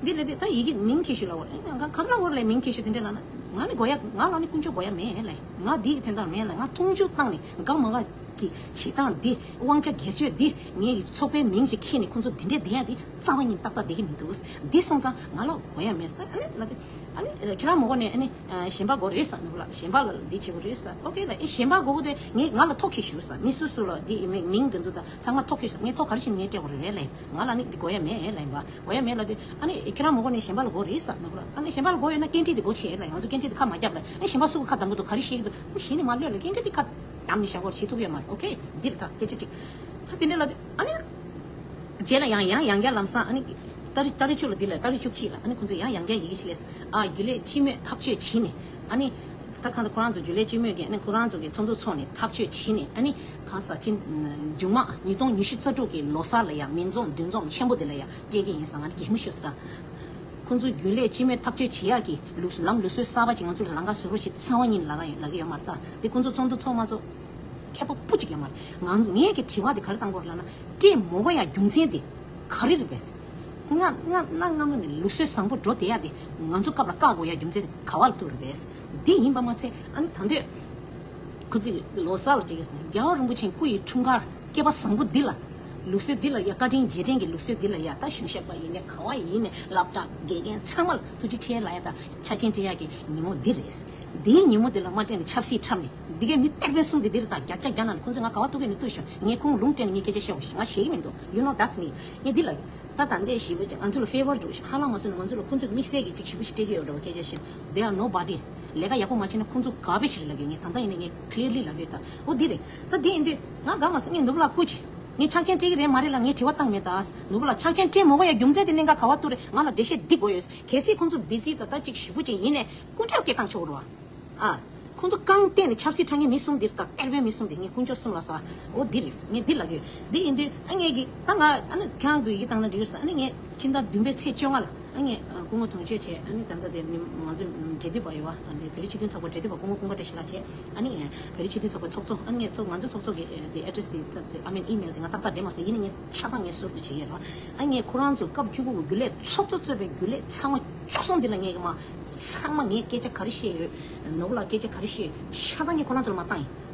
འདི་ལས་དེ་ད་ཡི་གེ་མིང་འཁྱེར་ཞུ་ལ་འོར་ཨེ་ང་ག་རེ་ལ་འོར་ལས་མིང་འཁྱེར་ཞུ་དེ་འདྲ་ལ་ན། ང་ནི་དགོས་ཡ། ང་ལ་ནི་དཀོན་མཆོག་དགོས་ཡ་མེད་ལེ། ང་འདི་གི་དོན་དག་མེད་ལེ། ང་མཐོང་ཆོས་བཏང་ནས་དགའ་མ་དགའ་གི་བྱེད་སྟངས་འདི། དབང་ཆ་སྒེར་གཅོད་འདི། ངའི་ཚོགས་པའི་མིང་ཞིག་ཁྱེར་ནས་ཁོང་ཚོ་འདི་འདྲས་བསྡད་ཡ་འདི་རྩ་བ་ཉིད་ཏག་ཏག་བསྡད་ཀྱི་མི་འདུག་འདི་སོང་ཙང་ང་ལ་དགོས་ཡ་མེད་ཟེར། ཨ་ནི་ལ་དེ། ཨ་ནི་ཁྱེད་རང་མོ་གོ་ནས། ཨ་ནི་གཞན་པ་དགོས་རེད་ཟེར། ནུ་བོ་ལགས། གཞན་པ་ལ་འདི་བྱེད་དགོས་རེད་ཟེར། ཨོ་ཁེ་ལ། ཨེ་གཞན་པ་དགོས་དགོས་དེ་ངས་ང་ལ་ཐོག་ཁེལ་ཞུ་ཟེར། མི་སུ་སུ་ལ་འདི་མིང་འདི་ཚོ་དང་ཚང་མ་ཐོག་ཁེལ་ཟེར། ངས་ཐོག་ག་རེ་བྱས་ནས་ངས་སྤྲད་དགོས་རེད་ལེ། ང་ལ་ནི་འདི་དགོས་ཡ་མེད་ལེ། ཡིན་པ། འོ་ཡ་མེད་ལབ་དུས། ཨ་ནི་ཁྱེད་རང་མོ་གོ་ནས་གཞན་པ་ལ་དགོས་རེད་ཟེར། ནུ་བོ་ལགས། ཨ་ནི་གཞན་པ་ལ་དགོས་ཡོད་ན་སྐད་འཕྲིན་དེ་དགོས་ཆེ་ལ། ང་ཚོ་སྐད་འཕྲིན་དེ་ཁ་མ་བརྒྱབ་ལ། ཨ་ནི་གཞན་པ་སུ་གི་ཁ་གདམ་གི་འདུག་ག་རེ་བཤད་ཀྱི་འདུག་ཨ་ནི་གཞི་ནས་མ་ལོས་ལ། སྐད་འཕྲིན་དེ་ཁ་གདམ་ནས་བཞག་གོ་བྱེད་ཐུབ་ཀྱི་ཡོད་མ་རེད། ཨོ་ཁེ། འདི་རེད། ད་སྐད་ཆ་གཅིག་ད་དེ་འདྲ་ལབ་དུས། ཨ་ནི་རྗེས་ལ་ཡང་ཡང་ཡང་བསྐྱར་ལམ་སང་། ཨ་ནི་ཏ་རིག་ཏ་རིག་བཅུ་ལ། འདི་ལ་ཏ་རིག་བཅུ་གཅིག་ལ། ཨ་ནི་ཁོང་ཚོས་ཡང་ཡང་བསྐྱར་ཡི་གེ་ཞིག་སླེབས་སོང་། ཨ། རྒྱུན་ལས་སྤྱི་མོས་ཐག་གཅོད་བྱས་ནས། ཨ་ནི། ད་གང་ལྟར་ཁོ་རང་ཚོ་རྒྱུན་ལས་སྤྱི་མོས་ཀྱིས། ཨ་ནི་ཁོ་རང་ཚོ་གི་ཚོགས་འདུ་ཚོགས་ནས་ཐག་གཅོད་བྱས་ནས། ཨ་ནི་གང་ཟག་ཅིག་མཇུག་མ་ཉིས་སྟོང་ཉི་ཤུ་རྩ་དྲུག་གི་ལོ་གསར་ལ་ཡང་མི་འཛོམས་འདུ་འཛོམས་ཆེན་པོ་དེ་ལ་ཡང་སྤྲད་ཀྱི་ཡིན་ཟེར། ང་ནི་གད་མོ་ཤོར་སོང་ར། ཁོང་ཚོ་རྒྱུན་ལས་སྤྱི་མོས་ཐག་གཅོད་བྱེད་ཡག་གི་ལུགས། ལམ་ལུགས་སྲོལ་གསར་པ་ཅིག་ང་ཚོ་ལ་ལམ་ཁ་བཟོ་རོགས་བྱེད། རྩ་བ་ཉིད་ལབ་ཀྱི་ཡོད་མ་རེད། ད་དེ་ཁོང་ཚོ་ཚོགས་འདུ་ཚོགས་མ་ཚོགས་ཁྱད་པར་སྤུ་གཅིག་ཡོད་མ་རེད། ང་ཚོ། ངས་ཀྱི་དྲི་བ་དེ་ག་རེ་བཏང་དགོས་རེད་ལབ་ན། སྤྲད་མ་དགོས་ཡ་རྒྱུ་མཚན་དེ་ག་རེ་རེད་པས། སྔ་སྔ་གནའ་སྔ་མོ་ནས་ལུགས་སྲོལ་བཟང་པོ་འགྲོ་བསྡད་ཡ་དེ་ང་ཚོ་སྐབས་ལ་བཀག་དགོས་ཡ་རྒྱུ་མཚན་དེ་ག་བ་ལ་ཐུག་རེད་པས། འདི་ཡིན་པ་མ་ཚད། ཨ་ནི་ད་འདོད་ཁོ་ཚོས་ལོ་གསར་ལ་བྱེད་ཀྱི་ཟེར། རྒྱལ་བ་རིན་པོ་ཆེ་སྐུ་ཡི་འཁྲུངས་སྐར་སྐལ་པ་བཟང་པོ་འདི་ལ། ལུགས་སྲོལ་འདི་ལ་ཡ། བཀའ་དྲིན་རྗེས་དྲན་གྱི་ལུགས་སྲོལ་འདི་ལ་ཡ། ད་གཞུང་ཞབས་པ་ཡིན་ནའི་ག་བ་ཡིན་ནའི། སློབ་གྲྭ་དགེ་རྒན་ཚང་མ་ལ་ཐུགས་རྗེ་ཆེ་ལབ་ཡ། ད་ཆ་ཆེན་སྤྲད་ཡ་གི་ཉིན་མོ་འདི་རེད། འདིའི་ཉིན་མོ་འདི་ལ་མ་སྤྲད་ནས་ཆབ་སྲིད་འཁྲབ་ནས། འདི་གའི་མི་གཏེར་སྟོན་གསུམ་འདི་འདིར་ད་བརྒྱ་ཆ་བརྒྱ་ནང་ནས་ཁོང་ཚོས་ང་ག་བ་གཏུག་གི་ནས་གཏུག་ཤོག་ངས་ཁོང་ལུང་སྤྲད་ནས་ངས་སྐད་ཆ་བཤད་དགོས་ཤིག་ང་ཞེད་ཀྱི་མི་འདུག you know that's me. ངས་འདི་ལ། ད་ད་འདི་ཞེ་པོ་ཅིག་ང་ཚོ་ལ་ཕེ་ཝར་འགྲོ་ཤིག་ཧ་ལམ་མ་སོང་ན་ང་ཚོ་ལ་ཁོང་ཚོས་དམིགས་བསལ་གྱི་ཅིག་ཞེ་པོ་ཞིག་སྤྲད་ཀྱི་ཡོད་འགྲོ་བ་སྐད་ཆ་བཤད། They are nobody. ལས་ཀ་ཡག་པོ་མ་བྱས་ན་ཁོང་ཚོ་ག་བེ་ཞིག་ལབ་ཀྱི། ངས་ད་ལྟ་ཡིན་ན་ངས་ཀི་ལི་ཡར་ལི་ལབ་ཀྱི་ཡོད། ད་འོ་འདི་རེད། ད་འདི་ཡིན་དུས་ང་དགའ་མ་སོང་། ངས་ནུ་བོ་ལགས་སྐུ་མཁྱེན། ངས་ཆ་རྐྱེན་སྤྲད་ཀྱི་རེད་མ་རེད་ལབ་ངས་དྲི་བ་བཏང་མེད་ད། ནུ་བོ་ལགས་ཆ་རྐྱེན་སྤྲད་མ་དགོས་ཡ་རྒྱུ་མཚན་དེ་གླེང་ག་ག་བ་གཏུག་རེད། ང་ལ་འགྲེལ་བཤད་འདི་དགོས་ཡོད། གལ་སྲིད་ཁོང་ཚོ་བི་ཟི་ད་ལྟ་ཅིག་ཞེ་པོ་ཅིག་ཡིན་ནའི་སྐུ་མགྲོན་སྐད་བཏང་ཆོག་རོགས། ཨ། ཁོང་ཚོ་རྐང་སྟེང་ནས་ཆབ་སྲིད་འཁྲབ་མཁན་མི་གསུམ་འདིར་ད་གཏེར་སྟོན་མི་གསུམ་འདི་ངས་དཀོན་མཆོག་གསུམ་ལ་ཟེར། འོ་འདི་རེད། ངས་འདི་ལབ་ཀྱི་ཡོད། འདི་ཡིན་དུས་ཨ་ངས་ཀྱི་ད་ང་ཨ་ནི་ཁྱེད་རང་ཚོ་ཡི་གེ་བཏང་ན་འགྲིག་རེད་ཟེར། ཨ་ནི་ངས་ཕྱི་ཟླ་བདུན་པའི་ཚེས་བཅོ་ལྔ་ལ་ཨ་ངས་སྐུ་ངོ་དོན་གཅོད་བྱས། ཨ་ནི་ད་ལྟ་དེ་མི་ང་ཚོ་འབྲེལ་མཐུད་པ་ཡོད་པ། ཨ་ནི་བོད་རིགས་སྤྱི་མཐུན་ཚོགས་པ་འབྲེལ་མཐུད་པ་སྐུ་ངོ་ཀུན་དགའ་བཀྲ་ཤིས་ལགས་བྱས། ཨ་ནི་བོད་རིགས་སྤྱི་མཐུན་ཚོགས་པའི་ཚོགས་གཙོ། ཨ་ནི་ངས་ཚོགས་ང་ཚོ་ཚོགས་གཙོ་གི་དེ་ཨེ་ཌི་རེ་སི་དེ་ཨ་མིན་ཨི་མེལ་དེ་ང་ཏག་ཏག་འདྲེན་མ་སོང་། ཡིན་ནའི་ངས་ཆ་ཚང་ངས་ཟུར་དུ་བྱེད་ཀྱི་ཡོད་རེད་པ། ཨ་ངས་ཁོ་རང་ཚོ་སྐབས་བཅུ་དགུ་གི་རྒྱུན་ལས་ཚོགས་གཙོ་གཙོས་པའི་རྒྱུན་ལས་ཚང་མ་བཅུ་གསུམ་འདི་ལ་ངས་ཀྱི་མ། ཚང་མ་ངས་སྐད་ཆ་ག་རེ་བཤད་ཡོད། ནོར་བུ་ལགས་སྐད་ཆ་ག་རེ་བཤད་ཡོད། ཆ་ཚང་ངས་ཁོ་རང་ཚོར་མར་བཏང་ཡིན།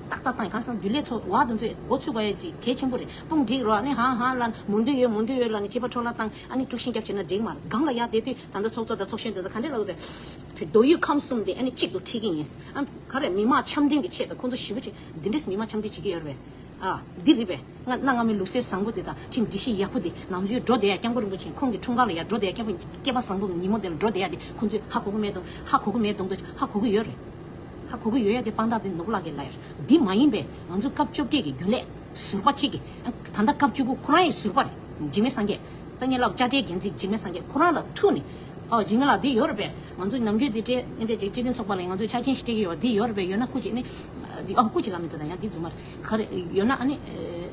ཏག་ཏག་བཏང་ཡིན། གང་ཟེར་ན་རྒྱུན་ལས་ཚོ་བ་དེ་ཚོས་འགོ་ཚུགས་པ་ཡ་ཅིག་གལ་ཆེན་པོ་རེད། དཔུང་སྒྲིག་རོགས། ཨ་ནི་ཧང་ཧང་ལབ་ནས་མི་འདོད་ཡོད་མི་འདོད་ཡོད་ལབ་ནས་སྐྱེས་པ་འཕྲོ་བརླག་བཏང་། ཨ་ནི་དཀྲུག་ཤིང་རྒྱབ་བྱས་ན་འགྲིག་མ་རེད། སྒང་ལ་ཡར་བསྡད་དུས་ད་ལྟ་ཚོགས་གཙོ་དང་ཚོགས་གཞོན་དེ་ཚོ་ག་འདྲས་ལབ་དགོས་རེད། དོ་ཡུག་ཁམས་གསུམ་དེ་ཨ་ནི་གཅིག་ཏུ་ཁྲིད་ཀྱི་ཡིན། ཨ་ག་རེ་མི་མང་འཆམ་མཐུན་གྱི་ཆེད་དུ་ཁོང་ཚོ་ཞེ་པོ་ཅིག་འདི་འདྲས་མི་མང་འཆམ་མཐུན་བྱེད་ཀྱི་ཡོད་རེད་པས། ཨ། འདི་རེད་པས། ང་གནའ་སྔ་མོའི་ལུགས་སྲོལ་བཟང་པོ་དེ་དང་ཁྲིམས་སྒྲིག་གཞི་ཡག་པོ་དེ་ནམ་རྒྱུན་འགྲོ་བསྡད་ཡ། སྐྱབས་མགོན་རིན་པོ་ཆེ་ཁོང་གི་འཁྲུངས་སྐར་ལ་ཡ་འགྲོ་བསྡད་ཡ། སྐྱབས་མགོན་སྐལ་པ་བཟང་པོ་གི་ཉིན་མོ་དེ་ལ་འགྲོ་བསྡད་ཡ་དེ་ཁོང་ཚོས་ཧ་གོ་གི་མེད་དང་། ཧ་གོ་གི་མེད་དང་དུ། ཧ་གོ་གི་ཡོད་རེད། ཧ་གོ་གི་ཡོད་ཡ་དེ་དཔང་རྟགས་དེ་ནོར་བུ་ལགས་ཀྱིས་ལབ་ཡ་རེད། འདི་མ་ཡིན་པས་ང་ཚོ་སྐབས་བཅོ་བརྒྱད་ཀྱི་རྒྱུན་ལས་ཟུར་པ་གཅིག་གིས། ད་ལྟ་སྐབས་བཅུ་དགུ་ཁོ་རང་ཡི་ཟུར་པ་རེད། འཇིགས་མེད་སངས་རྒྱས། ད་ངའི་ལག་དཔྱ་ཁྲལ་འགན་འཛིན་འཇིགས་མེད་སངས་རྒྱས་ཁོ་རང་ལ་ཐུག་ནས། ཨོ་འཇིགས་མེད་ལགས་འདི་ཡོད་རེད་པས། ང་ཚོ་ནམ་རྒྱུན་འདི་སྤྲད་ཨེ་འདྲས་ཅིག་སྤྱི་མཐུན་ཚོགས་པ་ལ་ང་ཚོས་ཆ་རྐྱེན་ཞིག་སྤྲད་ཀྱི་ཡོད། འདི་ཡོད་རེད་པས། ཡོད་ན་སྐུ་མཁྱེན་ནི། འདི་ཨ་སྐུ་མཁྱེན་ལབ་མི་འདུག་ད་ཡང་འདི་རྫུན་མ་རེད། ག་རེ་ཡོད་ན་ཨ་ནི་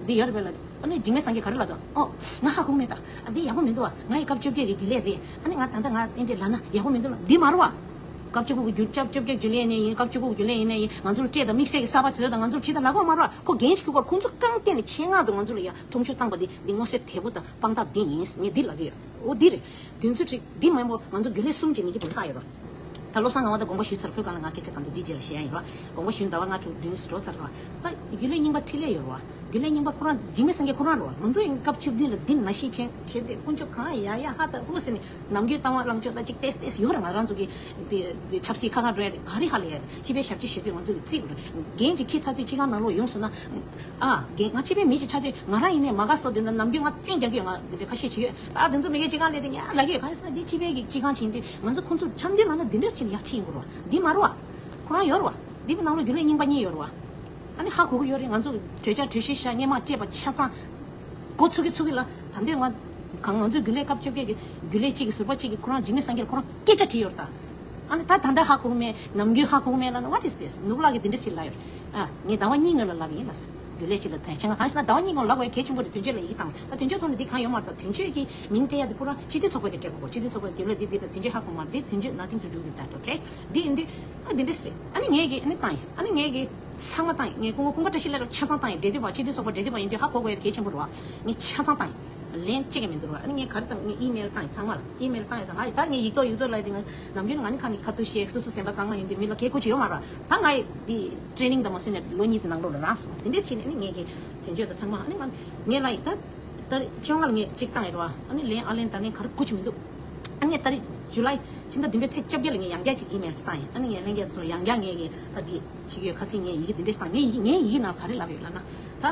འདི་ཡོད་རེད་པས་ལབ། ཨ་ནི་འཇིགས་མེད་སངས་རྒྱས་ག་རེ་ལབ་འདུག་ཨོ་ང་ཧ་གོ་མེད་ད། ཨ་འདི་ཡག་པོ་མི་འདུག་བ། ང་ཡི་སྐབས་བཅོ་བརྒྱད་ཀྱི་དགེ་ལས་རེད། ཨ་ནི་ང་ད་ལྟ་ང་ཨེ་འདྲས་ལབ་ན་ཡག་པོ་མི་འདུག་ལབ། འདི་མ་རེད་བ། སྐབས་བཅུ་དགུ་གི་རྒྱུན། སྐབས་བཅུ་དགུ་གི་རྒྱུན་ལས་ཡིན་ནའི་ཡིན། སྐབས་བཅུ་དགུ་གི་རྒྱུན་ལས་ཡིན་ནའི་ཡིན། ང་ཚོ་ལ་སྤྲད་དང་དམིགས་བསལ་གྱི་གསར་པ་བྱེད་དང་ང་ཚོ་ལ་བྱེད་དང་ལབ་དགོས་མ་རེད་བ། ཁོ་འགན་ཞིག་འཁུར་དགོས། ཁོང་ཚོ་རྐང་སྟེང་ནས་ཆེད་མངགས་དུ་ང་ཚོ་ལ་ཡ་མཐོང་ཆུང་བཏང་པ་འདི་འདི་མངོན་གསལ་དོད་པོ་དང་དཔང་རྟགས་འདི་ཡིན། ངས་འདི་ལབ་ཀྱི་ཡོད། འོ་འདི་རེད། དོན་ཚུལ་ཁྲིག་འདི་མ་ཡིན་པ་ང་ཚོ་རྒྱུན་ལས་གསུམ་ཅིག་མི་གི་བུ་ལྷག་ཡོད་ར། ད་བློ་བཟང་ངག་དབང་དང་དགོངས་པ་ཞུས་ཚར། ཁོའི་སྒང་ལ་ང་སྐད་ཆ་དང་དེ་འདི་རྗེས་ལ་བཤད་ཡ་ཡིན་ར། དགོངས་པ་ཞུས་ཟླ་བ་ལྔ་དྲུག་བདུན་འགྲོ་ཚར་ར། ད་རྒྱུན་ལས་རྙིང་པ་འཕྲིན་ལས་ཡོད་ར། རྒྱུན་ལས་རྙིང་པ་ཁོ་རང་འཇིགས་མེད་སངས་རྒྱས་ཁོ་རང་ར། ང་ཚོ་ཡང་སྐབས་བཅུ་བདུན་ལ་འདི་ནང་བཞིན་བྱས་བྱས་ཏེ་དཀོན་མཆོག་གང་ཡ་ཡ་ཧ་ད་ཧུ་ཟེར་ནས་ནམ་རྒྱུན་བཏང་བ་བླང་ཆོག་ད་ཅིག་ཏེས་ཏེས་ཡོད་ར། ང་རང་ཚོ་གི་དེ་དེ་ཆབ་སྲིད་ཁ་ཁ་འགྲོ་ཡ་དེ་ག་རེ་ཧ་ལས་ཡ་རེད། སྤྱི་པའི་ཞབས་ཕྱི་ཞུ་དུས་ང་ཚོ་གི་རྩིས་དགོས་རེད། འགན་ཅིག་འཁྱེར་ཚར་དུས་སྤྱི་ཁང་ནང་ལོགས་ཡོང་སོང་ན། ཨ། རྒན་ང་སྤྱི་པའི་མི་ཞིག་ཆགས་དུས་ང་རང་ཡིན་ནའི་མ་དགའ་བཟོ་དེ་འདྲ་ནམ་རྒྱུན་ང་བཙན་རྒྱག་གི་ཡོད། ང་འདི་འདྲ་ཁ་ཤས་ཤིག་ཡོད། ད་དེ་ཚོ་མི་སྒེར་སྤྱི་ཁང་ལས་དེ་ངས་ལབ་ཀྱི་ཡོད། གང་ཡིན་ཟེར་ན་འདི་སྤྱི་པའི་གི་སྤྱི་ཁང་ཕྱིན་དུས་ང་ཚོ་ཁོང་ཚོ་འཆམ་མཐུན་ལབ་ན་འདི་འདྲ་ཞིག་ཡག་ཁྲིད་ཡིན་དགོས་རེད་བ། འདི་མ་རེད་བ། ཁོ་རང་ཡོད་རེད་བ། འདི་མི་ནང་ལོགས་རྒྱུན་ལས་རྙིང་པ་གཉིས་ཡོད་རེད་བ། ཨ་ནི་ཧ་གོ་གི་ཡོད་རེད། ང་ཚོ་གྲོས་འཆར་གྲོས་གཞི་བཞག་སྔོན་མ་སྤྲད་པ་ཆ་ཚང་འགོ་ཚུགས་ཀྱི་ཚུགས་ཀྱི་ལ། ད་འདོད་ང་གང་ང་ཚོའི་རྒྱུན་ལས་སྐབས་བཅོ་བརྒྱད་ཀྱི་རྒྱུན་ལས་གཅིག་གི་ཟུར་པ་གཅིག་གིས་ཁོ་རང་འཇིགས་མེད་སངས་རྒྱས་ལ་ཁོ་རང་སྐད་ཆ་དྲིས་ཡོད་རེད་ད། ཨ་ནི་ད་ད་ལྟ་ཧ་གོ་གི་མེད། ནམ་རྒྱུན་ཧ་གོ་གི་མེད་ལབ་ན། What is this? ནུབ་ལགས་ཀྱིས་འདི་འདྲ་ཞིག་ལབ་ཡོད་རེད། ཨ། ངས་ཟླ་བ་གཉིས་སྔོན་ལ་ལབ་ཡིན་ལ། རྒྱུན་ལས་གཅིག་ལ་དོན་ཆེན་གང་ཟེར་ན་ཟླ་བ་གཉིས་སྔོན་ལབ་དགོས་ཡ་གལ་ཆེན་པོ་རེད། དོན་གཅོད་ལ་ཡི་གེ་བཏང་རེད། ད་དོན་གཅོད་ཐོག་ནས་འདི་གང་ཡོད་མ་རེད། ད་དོན་གཅོད་ཀྱིས་མིང་སྤྲད་ཡ་དེ་ཁོ་རང་སྤྱི་འཐུས་ཚོགས་པ་གིས་སྤྲད་དགོས། སྤྱི་འཐུས་ཚོགས་པ་རྒྱུན་ལས་འདི་འདི་ད་དོན་གཅོད་ཧ་གོ་མ་རེད། འདི་དོན་གཅོད་nothing to do with that, okay? འདི་ཡིན་དུས་ཨ་འདི་འདྲ་ཞིག་རེད། ཨ་ནི་ངས་ཀྱིས་ཨ་ནི་བཏང་ཡིན། ཨ་ནི་ངས་ཀྱིས་ཚང་མ་བཏང་ཡིན། ངས་སྐུ་ངོ་ཀུན་དགའ་བཀྲ་ཤིས་ལགས་ལ་ཆ་ཚང་བཏང་ཡིན། འབྲེལ་མཐུད་པ། སྤྱི་འཐུས་ཚོགས་པ་འབྲེལ་མཐུད་པ་ཡིན་དུས་ཧ་གོ་དགོས་ཡ་གལ་ཆེན་པོ་རེད་བ། ངས་ཆ་ཚང་བཏང་ཡིན། ལན་གཅིག་ཀྱང་མི་འདུག་ར། ཨ་ནི་ངས་ག་རེ་བཏང་། ངས་ཨི་མེལ་བཏང་ཡིན། ཚང་མ་ལ་ཨི་མེལ་བཏང་ཡིན། ད་ང་ཡི་ད་ངས་ཡིག་ཐོག་ཡིག་ཐོག་ལ་དེ་ང་ནམ་རྒྱུན་ང་ནི་ཁ་ནས་ཁ་ཐུག་བཤད་སོ་སོ་སེམས་པ་གཙང་མ་ཡིན་དུས་མི་ལ་གལ་ཁུར་ཅིག་ཡོད་མ་ར། ད་ང་ཡི་འདི་ཊེ་ནིང་དང་མ་སོན་ནས་ལོ་གཉིས་དེ་ནང་ལོགས་ལ་རག་སོང་། དེ་འདྲས་བྱས་ནས་ཨ་ནི་ངས་ཀྱི་དོན་གཅོད་དང་ཚང་མ་ཨ་ནི་ང་ངས་ལ་ཡི་ད་ད་བཅོ་ལྔ་ལ་ངས་གཅིག་བཏང་ཡོད་ར། ཨ་ནི་ལན་ཨ་ལན་ད་ལན་ག་རེ་ཁུར་ཅིག་མི་འདུག་ཨ་ནི་ད་རེས་ཇུ་ལའི་ཕྱི་ཟླ་བདུན་པའི་ཚེས་བཅོ་བརྒྱད་ལ་ངས་ཡང་བསྐྱར་ཅིག་ཨི་མེལ་ཅིག་བཏང་ཡིན། ཨ་ནི་ངས་ལྷན་རྒྱས་ཚོ་ལ་ཡང་བསྐྱར་ངས་ཀྱི་ད་འདི་བྱེད་ཀྱི་ཡོད། ཁ་སང་ངས་ཡི་གེ་འདི་འདྲ་ཞིག་བཏང་། ངས་ཡི་གེ་ངས་ཡི་གེ་ནང་ལ་ག་རེ་ལབ་ཡོད་ལབ་ན། ད་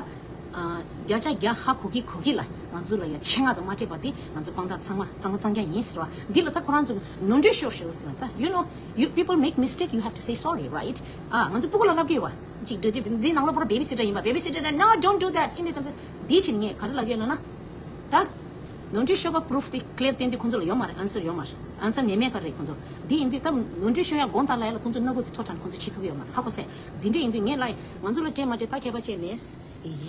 ཨ་བརྒྱ་ཆ་བརྒྱ་ཧ་གོ་གི་གོ་གི་ལ་ང་ཚོ་ལ་ཡ་ཆེད་མངགས་དང་མ་སྤྲད་པ་དེ་ང་ཚོ་དཔང་རྟགས་ཚང་མ་གཙང་མ་གཙང་རྐྱང་ཡིན་ཟེར་བ། འདི་ལ་ད་ཁོ་རང་ཚོ་ནོར་འཁྲུལ་ཤོར་ཤོར་ཟེར་ན། ད་you know, you people make mistake, you have to say sorry, right? ཨ་ང་ཚོ་སྤུ་གུ་ལ་ལབ་ཀྱི་ཡོད་པ། ཅིག་འགྲོ་དུས་འདི་ནང་ལོགས་པོ་ར་babysitter་ཡིན་པ། babysitter no, don't do that. ཨེ་ནི་ད་འདི་ཕྱིན་ངས་ག་རེ་ལབ་ཡོད་ལབ་ན། ད་ནོར་འཁྲུལ་ཤོར་བ་པུ་རུཕ་དེ་ཀླེར་བསྟན་དུས་ཁོང་ཚོ་ལ་ཡོད་མ་རེད། ཨན་སར་ཡོད་མ་རེད། ཨན་སར་མེད་མེད་ག་རེད། ཁོང་ཚོ་འདི་ཡིན་དུས་ད་ནོར་འཁྲུལ་ཤོར་ཡ་དགོངས་དག་ལ་ཡ་ལ་ཁོང་ཚོ་སྣ་ཁུག་དེ་ཐོ་དྲངས་ནས་ཁོང་ཚོ་བྱེད་ཐུབ་ཀྱི་ཡོད་མ་རེད། ཧ་གོ་སོང་། འདི་འདྲ་ཡིན་དུས་ངས་ལབ་ཡ་ང་ཚོ་ལ་སྤྲད་མ་སྤྲད་ད་ཁྱད་པར་ཅིག་མེད།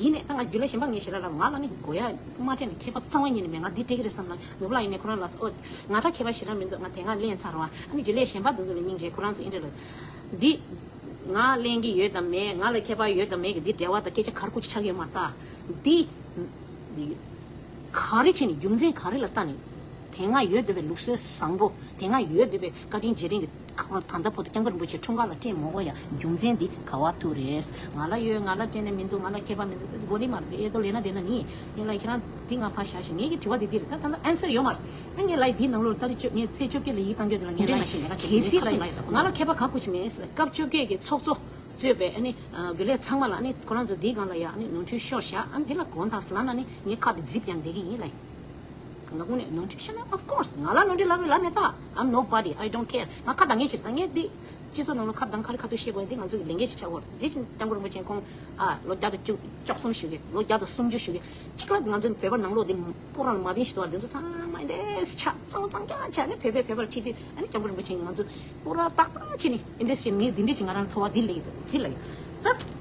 ཡིན་ནས་ད་ང་རྒྱུན་ལས་གཞན་པ་ངས་ཞེ་དྲག་ལབ། ང་ལ་ནི་དགོས་ཡ་མ་སྤྲད་ནས་ཁྱད་པར་རྩ་བ་ཉིད་ནས་མེད། ང་འདི་སྤྲད་ཀྱི་རེད་བསམ་ན་ནོར་བུ་ལགས་ཡིན་ནས་ཁོ་རང་ལ་ཨོ་ང་ད་ཁྱད་པར་ཞེ་དྲག་མི་འདུག་ང་དེ་སྔ་ལེན་ཚར་བ། ཨ་ནི་རྒྱུན་ལས་གཞན་པ་དེ་ཚོ་ལ་སྙིང་རྗེ། ཁོ་རང་ཚོ་ཨེ་འདྲ་ལབ། འདི་ང་ལེན་གྱི་ཡོད་དམ་མེད། ང་ལ་ཁྱད་པར་ཡོད་དམ་མེད་ཀྱི་འདི་འབྲེལ་བ་དང་སྐད་ཆ་ག་རེ་ཁུར་ཅིག་ཆགས་ཀྱི་ཡོད་མ་རེད། ད་འདི་ག་རེ་བྱས་ནས་རྒྱུ་མཚན་ག་རེ་ལ་བལྟས་ནས་དེ་སྔ་ཡོད་བསྡད་པའི་ལུགས་སྲོལ་བཟང་པོ། དེ་སྔ་ཡོད་བསྡད་པའི་བཀའ་དྲིན་རྗེས་དྲན་གྱི་ད་ལྟ་བར་དུ་སྐྱབས་མགོན་རིན་པོ་ཆེ་འཁྲུངས་སྐར་ལ་སྤྲད་མ་དགོས་ཡ་རྒྱུ་མཚན་འདི་ག་བ་ཐུག་རེད། ང་ལ་ཡོད། ང་ལ་སྤྲད་ནས་མི་འདུག་ང་ལ་ཁྱད་པར་མི་འདུག་དགོས་ནི་མ་རེད། ཨེ་ཏོ་ལེ་ན་དེ་ན་ནི་ཡིན་ལ་ཁྱེད་རང་འདི་ང་ཕར་བཞག་ཞིག་ངེད་ཀྱི་དྲི་བ་འདི་འདི་རེད། ད་ད་ལྟ་ཨན་སར་ཡོད་མ་རེད། ཨ་ངས་ལ་འདིའི་ནང་ལོགས་ལ་ད་རེས་བཅོ་ངས་ཚེས་བཅོ་བརྒྱད་ལ་ཡིག་བཏང་རྒྱུ་དེ་ལ་ངས་འདྲི་མ་ཤེས་ལས་ཀ་བྱེད་གལ་སྲིད་ལ་ང་ལ་ཁྱད་པར་ག་གུ་ཅིག་མེད་ཟེར། སྐབས་བཅོ་བརྒྱད་ཀྱི་ཚོགས་གཙོ་གཙོས་པའི་ཨ་ནི་རྒྱུན་ལས་ཚང་མ་ལ་ཨ་ནི་ཁོ་རང་ཚོ་འདིའི་སྒང་ལ་ཡ་ཨ་ནི་ནོར་འཁྲུལ་ཤོར་བཞག་ཨ་ནི་འདི་ལ་དགོངས་དག་ཟེར་ལབ་ན་ནི་ངས་ཁ་དེ་རྫིབ་ཀྱང་བསྡད་ཀྱི་ཡིན་ལ། ང་ཁོང་ནས་ནོར་འཁྲུལ་ཤོར་ན། of course ང་ལ་ནོར་འཁྲུལ་ལབ་ཡོད་ལབ་མེད། ད་I'm nobody, I don't care. ང་ཁ་གདངས་ངེས་བྱེད། ད་ངས་འདི་སྤྱི་ཚོགས་ནང་ལ་ཁ་གདངས་ག་རེ་ཁ་ཐུག་བཤད་དགོས། འདི་ང་ཚོ་གི་ལས་འགན་ཞིག་ཆགས་ཡོད་རེད། འདི་ཕྱིན་སྐྱབས་མགོན་རིན་པོ་ཆེ་ཁོང་ཨ་ལོ་བརྒྱ་དང་བཅུ་བཅུ་གསུམ་བཞུགས་ཀྱི། ལོ་བརྒྱ་དང་སུམ་ཅུ་བཞུགས་ཀྱི། གཅིག་ལ་ང་ཚོ་བོད་པ་ནང་ལོགས་འདི་པུ་ར་ལ་མ་བིན་ཞིག་འདུག་བ། འདི་ཚོ་ཚང་མ་འདྲེས་ཆགས་གཙང་གཙང་རྐྱང་ཆགས་ནས་བོད་པས་བོད་པར་ཁྲིད་དུས་ཨ་ནི་སྐྱབས་མགོན་རིན་པོ་ཆེ་ང་ཚོ་པུ་ར་ཏག་ཏག་བྱས་ནས་འདི་འདྲས་བྱས་ནས་འདི་འདྲས་ཀྱི་ང་རང་ཚོར་བ་འདི་ལེགས་འདུག་འདི་ལ་ཡོད། ད་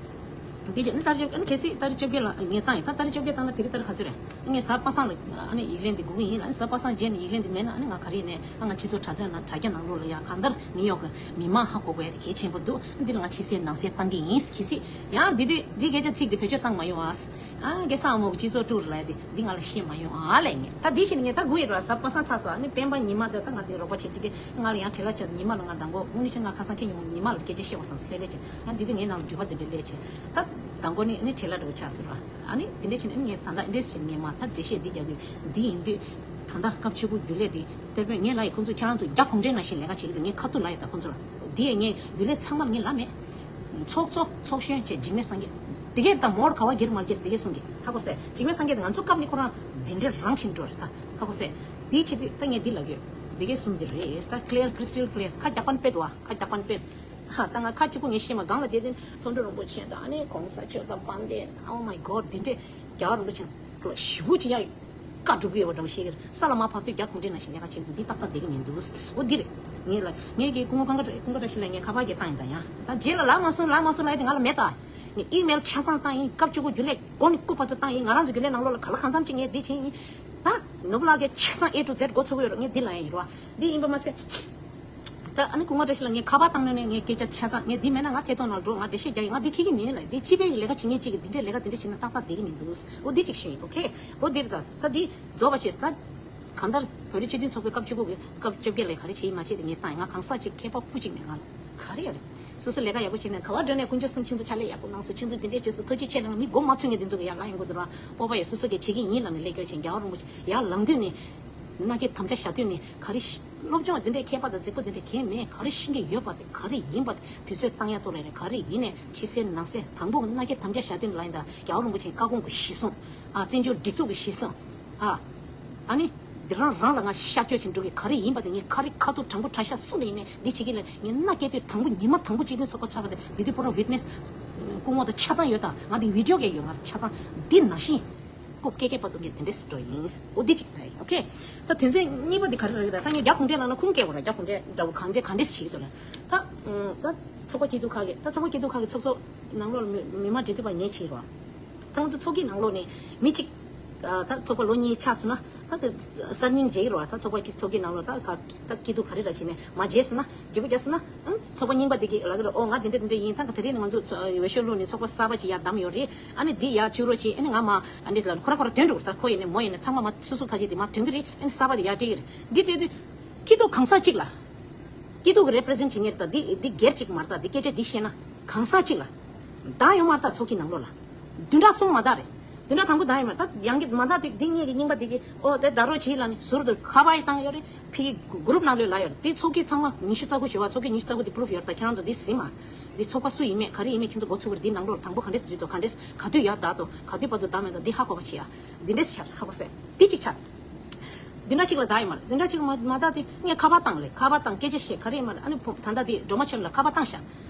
འདི་རྗེས་ནི་ཏ་རིག་བཅོ་ཨ་ནི་གལ་སྲིད་ཏ་རིག་བཅོ་བརྒྱད་ལ་ངས་བཏང་ཡིན། ད་ཏ་རིག་བཅོ་བརྒྱད་བཏང་ན་དེ་རིང་ཏ་རིག་ག་ཚོད་རེད། ངས་གཟའ་པ་སངས་ལ་ཨ་ནི་ཡིག་ལན་འདི་སྒུག་གི་ཡིན་ལ། ཨ་ནི་གཟའ་པ་སངས་རྗེས་ནས་ཡིག་ལན་འདི་མེད་ན་ཨ་ནི་ང་ག་རེ་ཡིན་ནས་ཨ་ང་སྤྱི་ཚོགས་དྲ་ཚོགས་ནང་དྲ་རྒྱ་ནང་ལོགས་ལ་ཡ་གང་ལྟར་ནིའུ་ཡོག་གི་མི་མང་ཧ་གོ་དགོས་ཡ་དེ་གལ་ཆེན་པོ་འདུག་འདི་ལ་ང་ཕྱི་གསལ་ནང་གསལ་བཏང་གི་ཡིན། གལ་སྲིད་ཡང་འདི་དུས་འདི་སྐད་ཆ་ཚིག་འདི་བེད་སྤྱོད་བཏང་མ་ཡོང་ཨ། ཨ་རྒྱལ་ས་ཨ་མོ་གི་སྤྱི་ཚོགས་དཀྲུག་རེད་ལབ་ཡ་དེ་འདི་ང་ལ་བཤད་མ་ཡོང་ཨ་ལས་ངས། ད་འདི་བཞིན་ངས་ད་སྒུག་ཡོད་ར། གཟའ་པ་སངས་ཚར་སོང་། ཨ་ནི་སྤེན་པ་ཉི་མ་དེ་ད་ང་དེ་རོགས་པ་བྱེད་ཀྱི་ང་ལ་ཡང་བྲེལ་བ་ཆེ། ཉི་མ་ལ་ང་མདང་དགོང་དངོས་གནས་བྱས་ན་ང་ཁ་སང་ཁྱེད་ཉི་མ་ཉི་མ་ལ་སྐད་ཆ་བཤད་དགོས་བསམ་སོང་། ལྷོད་ལྷོད་བྱས། ཨ་འདི་དུས་ངའི་ནང་ལ་འགྱུར་བ་འདི་འདྲ་སླེབས་བྱས། ད་མདང་དགོང་ནི་ཨ་ནི་བྲེལ་བ་འདྲ་བོ་ཆགས་སོང་ར། ཨ་ནི་དེ་འདྲ་བྱས་ནས་ཨ་ནི་ངས་ད་ལྟ་ཨ་འདྲས་བྱས་ནས་ངས་མ་ད་འགྲེལ་བཤད་འདི་རྒྱག་གི་འདི་ཡིན་དུས། ད་ལྟ་སྐབས་བཅུ་དགུ་རྒྱུན་ལས་འདི་དེར་བས་ངས་ལ་ཡི་ཁོང་ཚོ་ཁྱེད་རང་ཚོ་རྒྱ་གུང་ཁྲན་ནང་བཞིན་ལས་ཀ་བྱེད་ཀྱི་འདུག་ངས་ཁ་ཐུག་ལབ་ཡོད་ད་ཁོང་ཚོ་ལ། འདི་ཡས་ངས་རྒྱུན་ལས་ཚང་མར་ངས་ལབ་མེད། ཚོགས་གཙོ་ཚོགས་གཞོན་བཅས་འཇིགས་མེད་སངས་རྒྱས། དེ་གས་དང་མོར་ག་བ་སྒེར་མ་སྒེར་དེ་གས་གསུང་གི་ཧ་གོ་སོང་། འཇིགས་མེད་སངས་རྒྱས་དེ་ང་ཚོ་སྐབས་ནི་ཁོ་རང་དེ་འདྲའི་རང་ཕྱིན་འགྲོ་རེད་ད། ཧ་གོ་སོང་། དེའི་ཆེད་དུ་ད་ངས་འདི་ལབ་ཡོད། དེ་གས་གསུམ་འདི་རེད་ད། clear, crystal clear. ཁ་རྒྱག་པ་ནི་དཔེ་འདུག་ཨ། ཁ་རྒྱག་པ་ནི་དཔེ། ཧ་ད་ང་ཁ་གཅིག་པོ་ངས་ཤེས་མ། སྒང་ལ་བསྡད་དེ་མཐོང་གྲོལ་རིན་པོ་ཆེ་དང་ཨ་ནི་གོང་ས་མཆོག་དང་དཔལ་ལྡན། oh my god. དེ་འདྲའི་རྒྱལ་བ་རིན་པོ་ཆེ་ཞེ་པོ་ཅིག་ཡ་བཀའ་སྒྲུབ་ཀྱི་ཡོད་པ་འདྲ་བོ་ཤེས་ཀྱི་རེད། ས་ལ་མར་བབས་དུས་རྒྱ་གུང་ཁྲན་ནང་བཞིན་ལས་ཀ་བྱེད་དགོས། འདི་ཏག་ཏག་བསྡད་ཀྱི་མི་འདུག་འོ་འདི་རེད། ངས་ལ་ངས་ཀྱི་སྐུ་ངོ་ཀུན་དགའ་ཀུན་དགའ་བཀྲ་ཤིས་ལགས་ངས་ཁ་པར་གྱིས་བཏང་ཡིན་ད་ཡང་། ད་རྗེས་ལ་ལབ་མ་སོང་ལབ་མ་སོང་ལབ་ཡ་དེ་ང་ལ་མེད་ད། ངས་ཨི་མེལ་ཆ་ཚང་བཏང་ཡིན། སྐབས་བཅུ་དགུ་རྒྱུན་ལས་མགོ་ནས་རྐུབ་བར་དུ་བཏང་ཡིན། ང་རང་ཚོ་རྒྱུན་ལས་ནང་ལོགས་ལ་ག་ལ་གང་འཚམ་ཅིག་ངས་འདི་བྱས་ཡིན། ད་ནོར་བུ་ལགས་ཀྱིས་ཆ་ཚང་A to Z འགོ་ཚུགས་ཀྱི་ཡོད་རེད། ངས་འདི་ལབ་ཡ་ཡིན་རོ། འདི་ཡིན་པ་མ་ཟད། ད་ཨ་ནི་སྐུ་ངོ་བཀྲ་ཤིས་ལགས་ངས་ཁ་པར་བཏང་ནས་ནས་ངས་སྐད་ཆ་ཆ་ཚང་ངས་འདི་མེད་ན་ང་ཐད་གཏོང་ནང་འགྲོ། ང་འགྲེལ་བཤད་རྒྱག་ཡིན། ང་འདི་ཁྱེད་ཀྱི་མིན་ལ། འདི་སྤྱི་པའི་ལས་ཀ་བྱེད་མཁན་གཅིག་གིས་འདི་འདྲའི་ལས་ཀ་འདི་འདྲ་བྱེད་ན་ཏག་ཏག་བསྡད་ཀྱི་མི་འདུག་འོ་འདི་གཅིག་ཞུ་ཡིན། ཨོ་ཁེ། འོ་འདིར་ད་ད་འདི་རྫོགས་པ་བྱས། ད་གང་ལྟར་བོད་རིགས་སྤྱི་མཐུན་ཚོགས་པའི་སྐབས་བཅུ་དགུ་གི་སྐབས་བཅོ་བརྒྱད་ལས་ག་རེ་བྱེད་ཡིན་མ་བྱེད་དེ་ངས་བཏང་ཡིན། ང་གང་ཟག་ཅིག་ཁྱད་པར་སྤུ་གཅིག་མེད། ང་ལ་ག་རེ་ཡོད་རེད། སོ་སོ་ལས་ཀ་ཡག་པོ་བྱས་ནས་ག་བ་འགྲོ་ནས་དཀོན་མཆོག་གསུམ་ཁྱེད་ཚོ་ཕྱག་ལས་ཡག་པོ་གནང་སོང་། ཁྱེད་ཚོ་འདི་འདྲས་བྱས་སོང་། ཐུགས་རྗེ་ཆེ་གནང་། མི་མགོ་མ་ཚོས་མཁན་འདི་ཚོ་གི་ཡར་ལངས་ཡོང་གི་འདུག་ར། སྤོབས་པ་ཡོད། སོ་སོ་གིས་བྱེད་ཀྱི་ཡིན་ལབ་ནས་སླེབས་སྐྱོར་བྱས་རྒྱལ་བ་རིན་པོ་ཆེ་ཡར་ལངས་དུས་ནས་མནའ་སྐྱེལ་དམ་བཅའ་བཞག་དུས་ནས་ག་རེ་ཤི། སློབ་སྦྱོང་འདི་འདྲས་མཁས་པ་དང་རྫིག་པ་འདི་འདྲས་གང་ཡང་མེད། ག་རེ་ཤེས་ཀྱི་ཡོད་པ་དེ་ག་རེ་ཡིན་པ་དེ་དུས་ཚོད་བཏང་ཡ་ཐོག་ལ་རེད། ག་རེ་ཡིན་ནས་ཕྱི་གསལ་ནང་གསལ། དང་པོ་མནའ་སྐྱེལ་དམ་བཅའ་བཞག་དུས་ལ་ཡིན་ད་རྒྱལ་བ་རིན་པོ་ཆེའི་བཀའ་དགོངས་ཀྱི་གཞི་བཟུང་། ཨ་བཙན་བྱོལ་སྒྲིག་འཛུགས་ཀྱི་གཞི་བཟུང་། ཨ་ཨ་ནི་འདི་རང་རང་ལ་ང་ཤར་སྐྱོད་བྱེད་འགྲོ་གི་ག་རེ་ཡིན་པ་དེ་ངས་ག་རེ་ཁ་ཐུག་དྲང་པོ་དྲང་བཞག་གསུངས་པ་ཡིན་ནས་འདི་བྱེད་ཀྱི་ལ། ངས་མནའ་སྐྱེལ་དུས་དང་པོ་ཉི་མ་དང་པོ་སྤྱི་མཐུན་ཚོགས་པ་ཚར་བ་དེ་འདི་དུས་པོ་རང་ཝིཊ་ནེ་སི་སྐུ་ངོ་དང་ཆ་ཚང་ཡོད་ད། ང་དེ་བི་ཌི་ཡོ་གས་ཡོད། ང་དང་ཆ་ཚང་འདི་ནང་བཞིན། རྐུབ་སྐེ་སྐེ་བར་དུ་ངས་དེ་འདྲས་སུ་འགྲོ་ཡིན། འོ་འདི་གཅིག་རེད། ཨོ་ཁེ། ད་དོན་ཚན་གཉིས་པ་འདི་ག་རེ་རེད་ད། ངས་རྒྱ་གུང་ཁྲན་ལབ་ན་ཁུངས་སྐྱེལ་དགོས་རེད། རྒྱ་གུང་ཁྲན་འདྲ་བོ་གང་འདྲས་གང་འདྲས་བྱེད་ཀྱི་འདུག་ལ། ད་ད་ཚོགས་པ་སྐྱིད་སྡུག་ཁག་གི་ད་ཚོགས་པ་སྐྱིད་སྡུག་ཁག་གི་ཚོགས་གཙོ་ནང་ལོགས་ལ་མི་མི་མང་འབྲེལ་མཐུད་པ་ངས་བྱེད་རོགས། ད་ང་ཚོ་ཚོགས་ཀྱི་ནང་ལོགས་ནས་མི་གཅིག་ ད་ཚོགས་པ་ལོ་གཉིས་ཆགས་སོང་ན་ད་དེ་གསར་རྙིང་བརྗེ་གི་རེད་བ། ད་ཚོགས་པ་གི་ཚོགས་ཀྱི་ནང་ལོགས་ད་ག་ད་སྐྱིད་སྡུག་ག་རེ་ར་བྱས་ནས་མ་བརྗེ་སོང་ན་བརྗེ་པོ་རྒྱག་སོང་ན་ཨང་ཚོགས་པ་རྙིང་པ་དེ་གི་ལ་གི་ར་ཨོ་ང་དེ་འདྲ་དེ་འདྲ་ཡིན། ད་ག་དེ་རིང་ནས་ང་ཚོ་འོས་ཤོག་བླུགས་ནས་ཚོགས་པ་གསར་པ་ཅིག་ཡར་བདམས་ཡོད་རེད། ཨ་ནི་འདི་ཡར་བཅུག་རོགས་གྱིས། ཨ་ནི་ང་མ་ཨ་འདྲ་ལ་ཁོ་ར་ཁོ་ར་དོན་འགྲོ་ད་ཁོ་ཡིན་ནས་མོ་ཡིན་ནས་ཚང་མ་མ་སོ་སོ་ཁ་ཅིག་དེ་མ་དོན་གི་རེད། ཨ་ནི་གསར་པ་དེ་ཡར་སྤྲད་གི་རེད། འདི་སྤྲད་དུས་སྐྱིད་སྡུག་གང་ཟག་གཅིག་ལ། སྐྱིད་སྡུག་གི་རེ་པི་རི་ཟེན་ཊི་བྱེད་མཁན་རེད། ད་འདི་འདི་སྒེར་གཅིག་མ་རེད། ད་འདི་སྐད་ཆ་འདི་བཤད་ན་གང་ཟག་གཅིག་ལ་བདག་ཡོད་མ་རེད། ད་ཚོགས་ཀྱི་ནང་ལོགས་ལ་བདུན་ཕྲག་གསུམ་མ་བདག་རེད། བདུན་ཕྲག་དང་པོ་བདག་ཡོད་མ་རེད། ད་ཡང་གི་མ་བདག་དེ་འདི་ངེད་ཀྱི་རྙིང་པ་དེ་གི་ཨོ་དེ་བདག་རོགས་བྱེད་ལ་ནི་ཟུར་དུ་ཁ་པར་བཏང་ཡོད་རེད། ཕི་གི་གུ་རུབ་ནང་ལོས་ལ་ཡོད་རེད། དེ་ཚོགས་ཀྱི་ཚང་མ་ཉི་ཤུ་རྩ་དགུ་བྱེད་བ། ཚོགས་ཀྱི་ཉི་ཤུ་རྩ་དགུ་དེ་པུ་རུབ་ཡོད་རེད། ད་ཁྱེད་རང་ཚོ་འདི་ཟིན་མ། འདི་ཚོགས་པ་སུ་ཡིན་མེད་ག་རེ་ཡིན་མེད་ཁྱེད་ཚོ་མགོ་ཚུགས་གི་རེད། འདི་ནང་ལོགས་དང་པོ་ག་འདྲས་འཛུལ་འདུག་ག་འདྲས་ག་དུས་ཡར་བདག་འདུག་ག་དུས་བར་དུ་བདག་མེད་འདུག་འདི་ཧ་གོ་བ་བྱེད་ཡ། འདི་འདྲས་ཆགས་ཧ་གོ་སོང་། འདི་གཅིག་ཆགས། བདུན་ཕྲག་གཅིག་ལ་བདག་ཡོད་མ་རེད། བདུན་ཕྲག་གཅིག་མ་མ་བདག་དེ་ངས་ཁ་པར་བཏང་ལེ། ཁ་པར་བཏང་སྐད་ཆ་བཤད་ག་རེ་ཡིན་མ་རེད། ཨ་ནི་ཕུ་ད་ལྟ་དེ་སྒྲོལ་མ་ཆོས་ལ་ཁ་པར་བཏང་ཤག་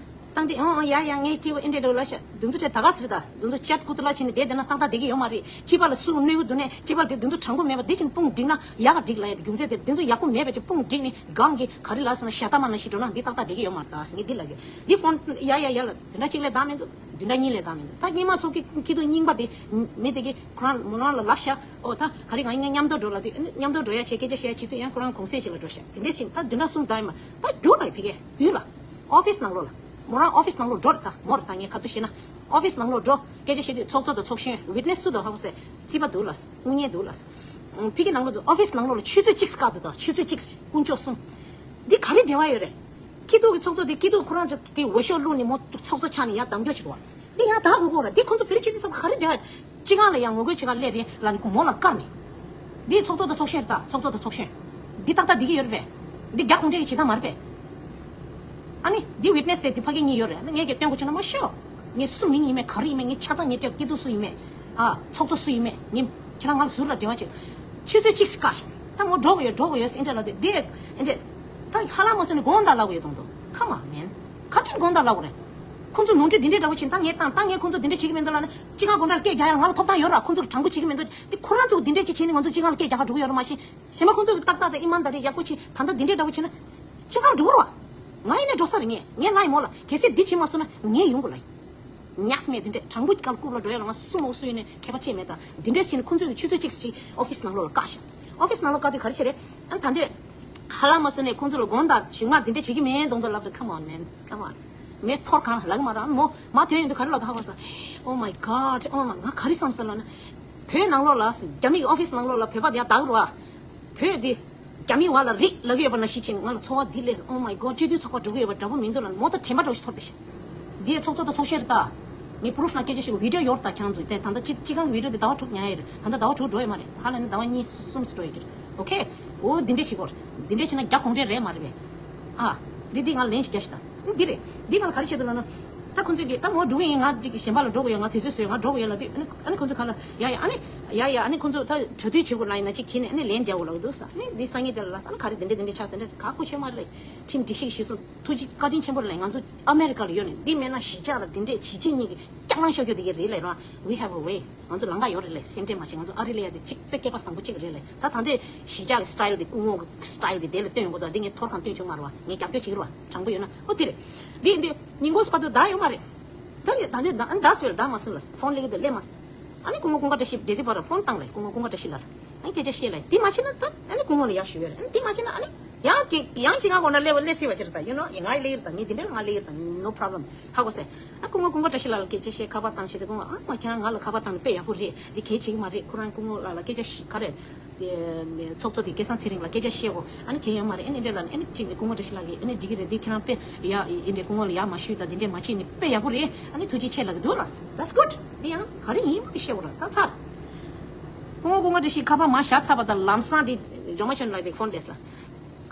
བཏང་དེ་ཨང་ཨང་ཡ་ཡ་ངས་སྐྱེ་བོ་ཨེ་འདྲས་འགྲོ་ལ་ཤག་བདུན་ཚོ་ཁྲལ་ད་ག་སི་རེད། ད་བདུན་ཚོ་ཅེཊ་ཀུ་ཏུ་ལ་ཕྱིན་ནས་དེ་དེ་ན་ཏག་ཏག་བསྡད་ཀྱི་ཡོད་མ་རེད། སྤྱི་པ་ལ་སུ་གནོད་གི་འདུག་ནས་སྤྱི་པ་ལ་དེ་བདུན་ཚོ་དྲང་པོ་མེད་པ་དེ་ཕྱིན་དཔུང་བསྒྲིགས་ན་ཡག་ག་འགྲིག་ལ་ཡ། དེ་རྒྱུ་མཚན་དེ་བདུན་ཚོ་ཡག་པོ་མེད་པ་ཅིག་དཔུང་བསྒྲིགས་ནས་སྒང་གི་ག་རེ་ལ་སོང་ན་ཞྭ་ཏ་མ་ན་ཞིག་འགྲོ་ན་འདི་ཏག་ཏག་བསྡད་ཀྱི་ཡོད་མ་རེད། ད་ཟེར་ངས་འདི་ལ་གི་འདི་ཕོན་ཡ་ཡ་ཡ་ལ་བདུན་ཕྲག་གཅིག་ལས་བདག་མི་འདུག་བདུན་ཕྲག་གཉིས་ལས་བདག་མི་འདུག་ད་སྔོན་མ་ཚོགས་ཀྱི་སྐྱིད་སྡུག་རྙིང་པ་དེ་མི་དེ་གི་ཁོ་རང་མོ་རང་ལ་ལབ་ཤག་ཨོ་ད་ག་རེ་ང་ཡིན་ན་མཉམ་དུ་འགྲོ་ལ་དུས་མཉམ་དུ་འགྲོ་ཡ་བྱས་སྐད་ཆ་བཤད་ཡ་བྱེད་དུས་ཡང་ཁོ་རང་གུང་སེང་ཞིག་ལ་འགྲོ་ཤག་དེ་འདྲས་ཤིག་ད་བདུན་ཕྲག་གསུམ་ད་ཡིན་མ་ད་རྒྱུགས་ལ་ཕ་གི་བདུན་ལ་ཨོ་ཕིས་ནང་ལོགས་ལ་མོ་རང་ཨོ་ཕིས་ནང་ལོགས་འགྲོ་རེད། ད་མོ་རེད། ད་ངས་ཁ་ཐུག་བཤད་ན་ཨོ་ཕིས་ནང་ལོགས་འགྲོ་སྐད་ཆ་བཤད་དུས་ཚོགས་གཙོ་དང་ཚོགས་གཞོན་ཝིཊ་ནེ་སི་སུ་དང་ཧ་གོ་སོང་། རྩིས་པ་འདུག་ལ་དངུལ་གཉེར་འདུག་ལ་ཕ་གི་ནང་ལོགས་དུ་ཨོ་ཕིས་ནང་ལོགས་ལ་ཆུ་ཚོད་གཅིག་བཀག་འདུག་ད་ཆུ་ཚོད་གཅིག་དཀོན་མཆོག་གསུམ་འདི་ག་རེ་འབྲེལ་བ་ཡོད་རེད། སྐྱིད་སྡུག་གི་ཚོགས་གཙོ་དེ་སྐྱིད་སྡུག་ཁོ་རང་ཚོ་དེ་འོས་ཤོག་བླུགས་ནས་མོ་ཚོགས་གཙོ་ཆགས་ནས་ཡར་གདམ་སྐྱོར་བྱེད་དགོས། འདི་ཡང་ད་དགོས་དགོས་ར། འདི་ཁོ་ཚོ་བོད་རིགས་སྤྱི་འཐུས་ཚོགས་པ་ག་རེ་འབྲེལ་བ། སྤྱི་ཁང་ལ་ཡང་ངོ་རྒོལ་བྱེད་ག་སླེབས་རེད་ལ་ནི་མོ་ལ་བཀར་ནས། འདི་ཚོགས་གཙོ་དང་ཚོགས་གཞོན་རེད། ད་ཚོགས་གཙོ་དང་ཚོགས་གཞོན། འདི་ཏག་ཏག་འདི་གི་ཡོད་རེད་པས། འདི་རྒྱ་གུང་ཁྲན་གྱི་བྱེད་སྟངས་མ་རེད་པས། ཨ་ནི་འདི་ཝིཊ་ནེ་སི་དེ་འདི་ཕ་གི་གཉིས་ཡོད་རེད། ཨ་ནི་ངས་ཀྱི་སྟོན་དགོས་བྱུང་ན་མ་ཤོག་ངས་སུ་མིང་ཡིན་མེད་ག་རེ་ཡིན་མེད་ངས་ཆ་ཚང་ངས་སྤྲད། སྐྱིད་སྡུག་སུ་ཡིན་མེད། ཨ་ཚོགས་གཙོ་སུ་ཡིན་མེད་ངས། ཁྱེད་རང་ང་ལ་ཟུར་ལ་འབྲེལ་བ་བྱེད། ཆུ་ཚོད་གཅིག་ཤིག་བཀག་ཤིག་ད་མོ་འགྲོ་གི་ཡོད་འགྲོ་གི་ཡོད་ཟེར་འདྲ་ལབ་དུས་འདི་འདི་ད་ཧ་ལམ་མ་སོང་ནས་དགོངས་དག་ལབ་གི་ཡོད་དང་དུ་ཁ་མ་མེན། ག་ཅིག་དགོངས་དག་ལབ་དགོས་རེད། ཁོང་ཚོ་ནོར་འཁྲུལ་འདི་འདྲ་འདྲ་བོ་བྱིན་ད་ངས་བཏང་ད་ངས་ཁོང་ཚོ་འདི་འདྲ་བྱེད་ཀྱི་མེད་འདུག་ལབ་ན་སྤྱི་ཁང་དགོང་དག་ལ་སྐད་རྒྱག་ཡ་ང་ལ་ཐོབ་ཐང་ཡོད་ར། ཁོང་ཚོ་གི་དྲང་པོ་བྱེད་ཀྱི་མེད་འདུག་འདི་ཁོ་རང་ཚོ་འདི་འདྲ་ཅིག་བྱས་ནས་ང་ཚོ་སྤྱི་ཁང་ལ་སྐད་རྒྱག་ག་འགྲོ་གི་ཡོད་ར། མ་གཞི་གཞན་པ་ཁོང་ཚོ་གི་ཏག་ཏག་དང་ཨི་མན་ད་རེ་ཡག་པོ་བྱེད་ད་ལྟ་འདི་འདྲ་འདྲ་བོ་བྱེད་ན་སྤྱི་ཁང་འགྲོ་གི་ར། ང་ཡིན་ན་འགྲོ་ས་རེད། ངས་ངས་ལབ་ཡིན་མོ་ལ་གལ་སྲིད་འདི་བྱེད་མ་སོང་ན་ངས་ཡོང་གི་ལབ་ཡིན། ཉག་སྨྲས་དེ་འདྲས་དྲང་པོ་སྐབས་རྐུབ་ལ་འགྲོ་ཡ་ལ་ང་སུ་མོ་སུ་ཡིན་ནས་ཁྱད་པར་ཆེ་མེད། ད་འདི་འདྲས་བྱས་ནས་ཁོང་ཚོས་ཆུ་ཚོད་གཅིག་ཅིག་ཨོ་ཕིས་ནང་ལོགས་ལ་བཀག་ཤག་ཨོ་ཕིས་ནང་ལོགས་བཀག་དུས་ག་རེ་བྱས་རེད། ཨ་ད་འདི་ཧ་ལམ་མ་སོང་ནས་ཁོང་ཚོ་ལ་དགོངས་དག་ཞུ་ང་འདི་འདྲས་བྱེད་ཀྱི་མེད་གདོང་དུ་ལབ་དུས་come on man come on མེ་ཐོར་གང་ལ་ལབ་ཀྱི་མ་རེད། མོ་མ་དོན་ཡོད་དུས་ག་རེ་ལབ་ད་ཧ་གོ་ས། Oh my god oh my ང་ག་རེ་བསམ་སོང་ལབ་ན། བོད་ནང་ལོགས་ལ་རྒྱ་མི་གི་ཨོ་ཕིས་ནང་ལོགས་ལ་བོད་པ་དེ་ཡང་བདག་རུ་བ། བོད་འདི་རྒྱ་མི་བ་ལ་རིགས་ལབ་ཀྱི་ཡོད་པ་ནང་བཞིན་བྱས་ནས་ང་ལ་ཚོར་བ་འདི་སླེབས་སོང་། Oh my god སྤྱི་འཐུས་ཚོགས་པ་འགྲོ་གི་ཡོད་པ་འདྲ་པོ་མི་འདུག་ལབ་ནས་མོ་ད་དྲན་པ་འདྲ་བོ་ཞིག་ཐོར་ཏེ་ཤི། འདི་ཚོགས་གཙོ་དང་ཚོགས་གཞོན་རེད་ད། ངས་པུ་རུབ་ནང་སྐད་ཆ་བཤད་གི་བི་ཌི་ཡོ་ཡོད་རེད་ད་ཁྱེད་རང་ཚོ་དེ་ད་ལྟ་སྤྱི་སྤྱི་ཁང་གི་བི་ཌི་ཡོ་དེ་ཟླ་བ་དྲུག་ཉར་ཡ་རེད། ད་ལྟ་ཟླ་བ་དྲུག་འགྲོ་ཡོད་མ་རེད། ཧ་ལམ་ནི་ཟླ་བ་གཉིས་གསུམ་ཙམ་འགྲོ་ཡོད་ཀྱི་རེད། ཨོ་ཁེ། འོ་འདི་འདྲས་བྱེད་དགོས་རེད། འདི་འདྲས་བྱས་ན་རྒྱ་གུང་ཁྲན་རེད་མ་རེད་པས། ཨ། འདི་འདི་ང་ལན་ཞིག་རྒྱག་ཤི་ད། འདི་རེད། འདི་ང་ལ་ག་རེ་བྱེད་འདུག་ལབ་ན། ད་ཁོང་ཚོས་ཀྱིས་ད་མོ་འགྲོ་གི་ཡིན། ང་ཅིག་གཞན་པ་ལ་འགྲོ་དགོས་ཡོད། ང་དུས་ཚོད་བཟོས་ང་འགྲོ་དགོས་ཡོད་ལབ་དུས་ཨ་ནི་ཨ་ནི་ཁོང་ཚོ་ག་ལ་ཡ་ཡ་ཨ་ནི་ཡ་ཡ་ཨ་ནི་ཁོང་ཚོ་ད་གྲོས་བསྡུར་བྱེད་དགོས་ལབ་ཡིན་ན་ཅིག་བྱས་ནས་ཨ་ནི་ལན་རྒྱག་དགོས་ལབ་ཀྱི་འདུག་ས། ཨ་ནི་འདི་སང་ཉིན་དེ་ལ་ལབ་ས། ཨ་ནི་ག་རེ་འདི་འདྲས་འདི་འདྲས་ཆགས་ཟེར་འདྲས་ག་གོ་ཆོད་མ་རེད། ཁྲིམས་སྒྲིག་གཞི་གཞིར་བཟུང་ཐུགས་རྗེ་བཀའ་དྲིན་ཆེན་པོ་རེད་ལབ། ང་ཚོ་ཨ་མེ་རི་ཀ་ལ་ཡོད་ནས་འདི་མེད་ན་གཞིས་ཆགས་ལ་འདི་འདྲས་བྱིས་བྱེས་གཉིས་ཀྱི་སྐྱག་ལང་ཤོར་རྒྱུ་དེ་ག་རེད་ལབ་རང་། We have a way ང་ཚོ་ལམ་ཁ་ཡོད་རེད་ལབ། སེམས་ཁྲལ་མ་བྱེད། ང་ཚོ་ཨ་རི་ལ་ཡ་དེ་གཅིག་དཔེ་སྐལ་པ་བཟང་པོ་གཅིག་རེད་ལབ། ད་ད་འདི་གཞིས་ཆགས་ཀྱི་སི་ཊའིལ་དེ་སྐུ་ངོ་གི་སི་ཊའིལ་དེ་དེ་ལ་སྟོན་ཡོང་གི་འདུག་འདི་ངས་ཐོར་གང་སྟོན་བྱུང་མ་རེད་བ། ངས་རྒྱབ་སྐྱོར་བྱེད་ཀྱི་རེད་བ། དྲང་པོ་ཡོད་ན་ཨོ་དེ་རེད། འདི་འདི་ཉིན་གུང་བར་དུ་བདག་ཡོད་མ་རེད། ད་ཡོད་ད་ཡོད་ད་ཨ་ནི་ད་སུ་ཡོད་ད་མ་སུ་ལ་ཕོན་ལེགས་དེ་ལས་མ་སུ། ཨ་ནི་སྐུ་ངོ་ཀུན་དགའ་བཀྲ་ཤིས་འབྲེལ་དེ་བར་ཕོན་བཏང་ལས་སྐུ་ངོ་ཀུན་དགའ་བཀྲ་ཤིས་ལ། ཨ་ནི་སྐད་ཆ་བཤད་ལས་དེ་མ་བྱེད་ན་ད་ཨ་ནི་སྐུ་ངོ་ལ་ཡར་ཞུ་ཡོད་རེད། ཨ་ནི་དེ་མ་བྱེད་ན་ཨ་ནི་ཡང་གི་ཡང་གཅིག་ང་གོ་ན་ལས་བ་ལས་སྲིད་བ་ཅིག་རེད་ད། ཡོད་ནོ་ཡིན་ང་ལས་རེད་ད། ངས་དེ་འདྲ་ང་ལས་རེད་ད། No problem ཧ་གོ་སེ། ཨ་སྐུ་ངོ་ཀུན་དགའ་བཀྲ་ཤིས་ལགས་ལ་སྐད་ཆ་བཤད་ཁ་པར་བཏང་བྱས་ཏེ་སྐུ་ངོ་ཨ་མ་ཁྱེད་རང་ང་ལ་ཁ་པར་བཏང་ནས་དཔེ་ཡག་པོ་རེད། འདི་གལ་ཆེ་གི་མ་རེད། ཁོ་རང་སྐུ་ངོ་ལགས་ལ་སྐད་ཆ་ཞིག་ག་རེ། ཚོགས་གཙོ་དེ་སྐལ་བཟང་ཚེ་རིང་ལ་སྐད་ཆ་བཤད་གོ་ཨ་ནི་གལ་ཡོད་མ་རེད། ཨ་ནི་འདྲ་ལ་ཨ་ནི་གཅིག་ནས་སྐུ་ངོ་བཀྲ་ཤིས་ལགས་ཀྱིས་ཨ་ནི་འགྲིག་གི་རེད། འདི་ཁྱེད་རང་དཔེ་ཡ་ཨི་འདྲ་སྐུ་ངོ་ལ་ཡ་མ་ཞུས་ད་འདི་འདྲ་མ་བྱེད་ནི་དཔེ་ཡག་པོ་རེད། ཨ་ནི་ཐུགས་རྗེ་ཆེ་ལབ་གི་འདུག་ལགས། That's good འདི་ཡང་ག་རེ་ཡིན་མ་དེ་བཤད་གོ་ར་ད་ཚར། སྐུ་ངོ་སྐུ་ངོ་བཀྲ་ཤིས་ཁ་པར་མ་བཞག་ཚར་བ་དང་ལམ་སང་དེ་སྒྲོལ་མ་ཆོས་ལགས་དེ་ཕོན་བླུགས་ལ།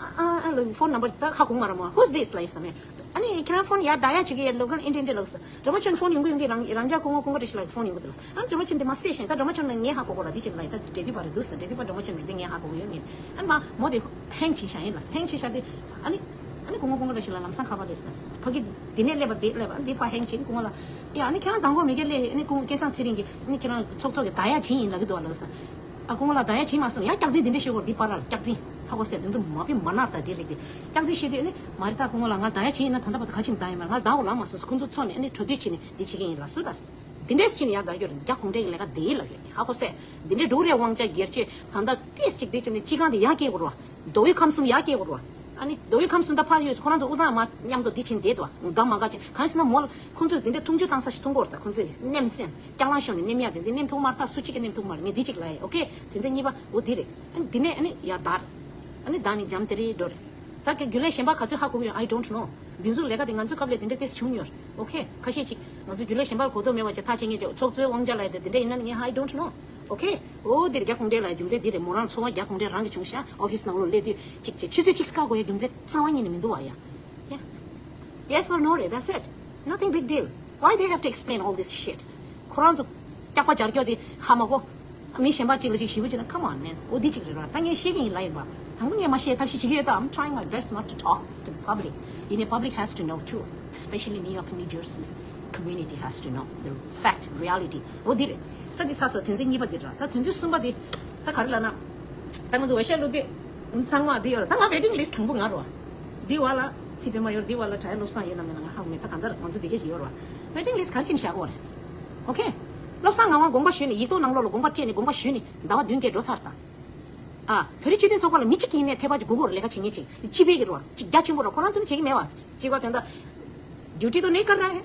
ཨ་ཨ་ལོ་ཕོན་ནམ་བར་ད་ཧ་གོ་མ་ར་མོ། Who's this ལ་ཡིན་ས་མེད། ཨ་ནི་ཁྱེད་རང་ཕོན་ཡར་བདའ་ཡ་བྱེད་ཀྱི་ཡ་ལོ་གན་ཨིན་ཏྲེན་ཏྲེ་ལོག་ས། སྒྲོལ་མ་ཆོས་ཕོན་ཡོང་གི་ཡོང་གི་རང་རང་ཅག་སྐུ་ངོ་ཀུན་དགའ་བཀྲ་ཤིས་ལགས་ཀྱི་ཕོན་ཡོང་གི་འདུག་ལ། ཨ་ནི་སྒྲོལ་མ་ཆོས་དེ་མ་གསལ་ཞིང་ད་སྒྲོལ་མ་ཆོས་ལ་ངས་ཧ་གོ་གོ་ལ་འདི་ཅིག་ལ་ད་འབྲེལ་མཐུད་པ་རེད་འདུག་ས། འབྲེལ་མཐུད་པ་སྒྲོལ་མ་ཆོས་མེད་དེ་ངས་ཧ་གོ་གི་ཡོད་ངས། ཨ་ནི་མ་མོ་དེ་ཧེང་བྱས་ཤག་ཡིན་ལ་ཧེང་བྱས་ཤག་དེ་ཨ་ནི་ཨ་ནི་སྐུ་ངོ་ཀུན་དགའ་བཀྲ་ཤིས་ལ་ལམ་སང་ཁ་པར་རེད་ས། ཕ་གི་དེ་ནས་སླེབས་པ་དེ་སླེབས་པ་ཨ་ནི་དེ་ཕ་ཧེང་བྱས་ནི་སྐུ་ངོ་ལ་ཡ་ཨ་ནི་ཁྱེད་རང་དང་པོ་མི་སྒེར་སླེབས་ཨ་ནི་སྐུ་ངོ་སྐལ་བཟང་ཚེ་རིང་གིས་ཨ་ནི་ཁྱེད་རང་ཚོགས་གཙོ་གི་བདའ་ཡ་བྱས་ཡིན་ལབ་གི་འདུག་ལ་ས། ཨ་སྐུ་ངོ་ལགས་བདག་ཡ་བྱེད་མ་སོང་ཡང་སྐྱག་རྫུན་འདི་འདྲ་ཤོད་དགོས་འདི་པར་ལ་སྐྱག་རྫུན་ཧ་གོ་སོང་། འདི་ཚོ་མ་པི་མ་ནར་ད་འདི་རིགས་འདི་སྐྱག་རྫུན་བཤད་དུས་ནི་མ་རེད། ད་སྐུ་ངོ་ལགས་ང་བདག་ཡ་བྱེད་ཡིན་ན་ད་ལྟ་བར་དུ་ག་ཅིག་བདག་ཡིན་མ་ང་བདག་གོ་ལབ་མ་སོང་། ཁོང་ཚོ་ཚོ་ནས་ཨ་ནི་གྲོས་བསྡུར་བྱས་ནས་འདི་བྱེད་ཀྱི་ཡིན་ལ་སུ་ད། དེ་འདྲས་ཕྱིན་ཡག་དགའ་རྒྱུ་རེད། རྒྱ་གུང་ཁྲན་གྱི་ལས་ཀ་དེ་ལ་ཡོད་ཧ་གོ་སེ། འདི་འདྲས་འགྲོ་རེད། དབང་ཆ་སྒེར་གཅོད་ད་ལྟ་ཏིས་ཅིག་དེ་ཕྱིན་ནས་སྤྱི་ཁང་དེ་ཡར་སྐྱེལ་དགོས་རེད་བ། མདོ་དབུས་ཁམས་གསུམ་ཡར་སྐྱེལ་དགོས་རེད་བ། ཨ་ནི་མདོ་དབུས་ཁམས་གསུམ་ད་ཕར་ཡོད་ཟེར་ཁོ་རང་ཚོ་དབུ་ཚང་མ་མཉམ་དུ་འདི་ཕྱིན་བསྡད་འདུག་བ། དགའ་མ་དགའ་ཅིག་གང་ཟེར་ན་མོ་ལ་ཁོང་ཚོས་འདི་འདྲས་མཐོང་ཆུང་བཏང་ས་ཞིག་མཐོང་གི་ཡོད་རེད། ད་ཁོང་ཚོས་མནན་སེམས་སྐྱག་ལང་ཤོར་ནས་མནན་ཡག་དེ་འདི་མནན་ཐུབ་མ་རེད། ད་སུ་གཅིག་གིས་མནན་ཐུབ་མ་རེད། ངས་འདི་གཅིག་ལབ་ཡིན། ཨོ་ཁེ། དོན་ཚན་གཉིས་པ་འོ་འདི་རེད། ཨ་ནི་འདི་ནས་ཨ་ནི་ཡར་དར། ཨ་ནི་ད་ནི་འཇམ་དེ་རེད་འགྲོ་རེད། ད་གི་རྒྱུན་ལས་གཞན་པ་ག་ཚོད་ཧ་གོ་གི་ཡོད། I don't know. འདི་ཚོ་ལས་ཀ་དེ་ང་ཚོའི་སྐབས་ལ་དེ་འདྲ་ཏོག་ཙམ་བྱུང་མྱོང་རེད། ཨོ་ཁེ། ཁ་ཤས་ཅིག་ང་ཚོ་རྒྱུན་ལས་གཞན་པར་གོ་རྟོགས་མེད་པ་ཅིག་ཐག་བཅད་མཁན་ཅིག་ཚོགས་གཙོའི་དབང་ཆ་ལ་ཡ་དེ་དེ་འདྲ་ཡིན་ན་ངས་I don't know. ཨོ་ཁེ། ཨོ་དེར་རྒྱ་གུང་ཁྲན་ལ་ཡ་རྒྱུ་མཚན་དེ་རེད། མོ་རང་འཚོ་བ་རྒྱ་གུང་ཁྲན་རང་གི་བྱུང་ཤག་ཨོ་ཕི་སི་ནང་ལོགས་སླེབས་དུས་ཅིག་ཅིག་ཆུ་ཚོད་གཅིག་བཀག་དགོས་ཡ་རྒྱུ་མཚན་རྩ་བ་ཉིད་ནས་མི་འདུག་བ་ཡ། ཡ། Yes or no རེད། That's it. Nothing big deal. Why they have to explain all this shit? ཁོ་རང་ཚོ་སྐྱག་པ་སྦྱར་རྒྱུ་དེ་ཧ་མ་གོ། མི་གཞན་པ་གཅིག་ལ་གཅིག་ཞེ་པོ་བྱས་ན། Come on, man. འོ་འདི་གཅིག་རེད་ར། ད་ངས་བཤད་ཀྱི་ཡིན་ལབ་ཡིན་པ། དང་པོ་ངས་མ་བཤད་ཐབས་ཤེས་བྱེད་ཀྱི་ཡོད་ད། I'm trying my best not to talk to the public. ཡིན་ནའི་public has to know too. Especially New York, New Jersey's community has to know. The fact, reality. འོ་འདི་རེད། ད་འདི་ཚར་སོང་། དོན་ཚན་གཉིས་པ་འདི་རེད་ར། ད་དོན་ཚན་གསུམ་པ་འདི་ད་ག་རེ་ལབ་ན། ད་ང་ཚོ་ཝེ་ཤ་ལུ་དེ་ཚང་མ་འདི་ཡོད་ར། ད་ང་waiting list དང་པོ་ང་རེད་བ། འདི་བ་ལ་ཚེ་པད་མ་ཡོད་ར། འདི་བ་ལ་གྲྭ་ཡ་བློ་བཟང་ཡོད་ན་མེད་ན་ང་ཧ་གོ་མེད། ད་གང་ལྟར་ང་ཚོ་འདི་གས་ཞིག་ཡོད་ར་བ། Waiting list ག་རེ་བྱས་ནས་བཞག་གོ་རེད། ཨོ་ཁེ། བློ་བཟང་ངག་དབང་དགོངས་པ་ཞུས་ནས་ཡིག་ཐོག་ནང་ལོགས་ལ་དགོངས་པ་སྤྲད་ནས་དགོངས་པ་ཞུས་ནས་ཟླ་བ་བདུན་བརྒྱད་འགྲོ་ཚར་ད། ཨ། བོད་རིགས་སྤྱི་མཐུན་ཚོགས་པ་ལ་མི་གཅིག་ཡིན་ནའི་ཐད་པ་ཅིག་དགོས་ཀྱི་རེད། ལས་ཀ་བྱེད་མཁན་ཅིག་སྤྱི་པའི་གི་རེད་བ། ཅིག་རྒྱ་ཆེན་པོ་རེད། ཁོ་རང་ཚོ་ནི་བྱེད་ཀྱི་མེད་བ། གཅིག་པ་དེ་འདྲ། ཌིའུ་ཊི་དུ་ནི་ཀར་ར་ཧེ།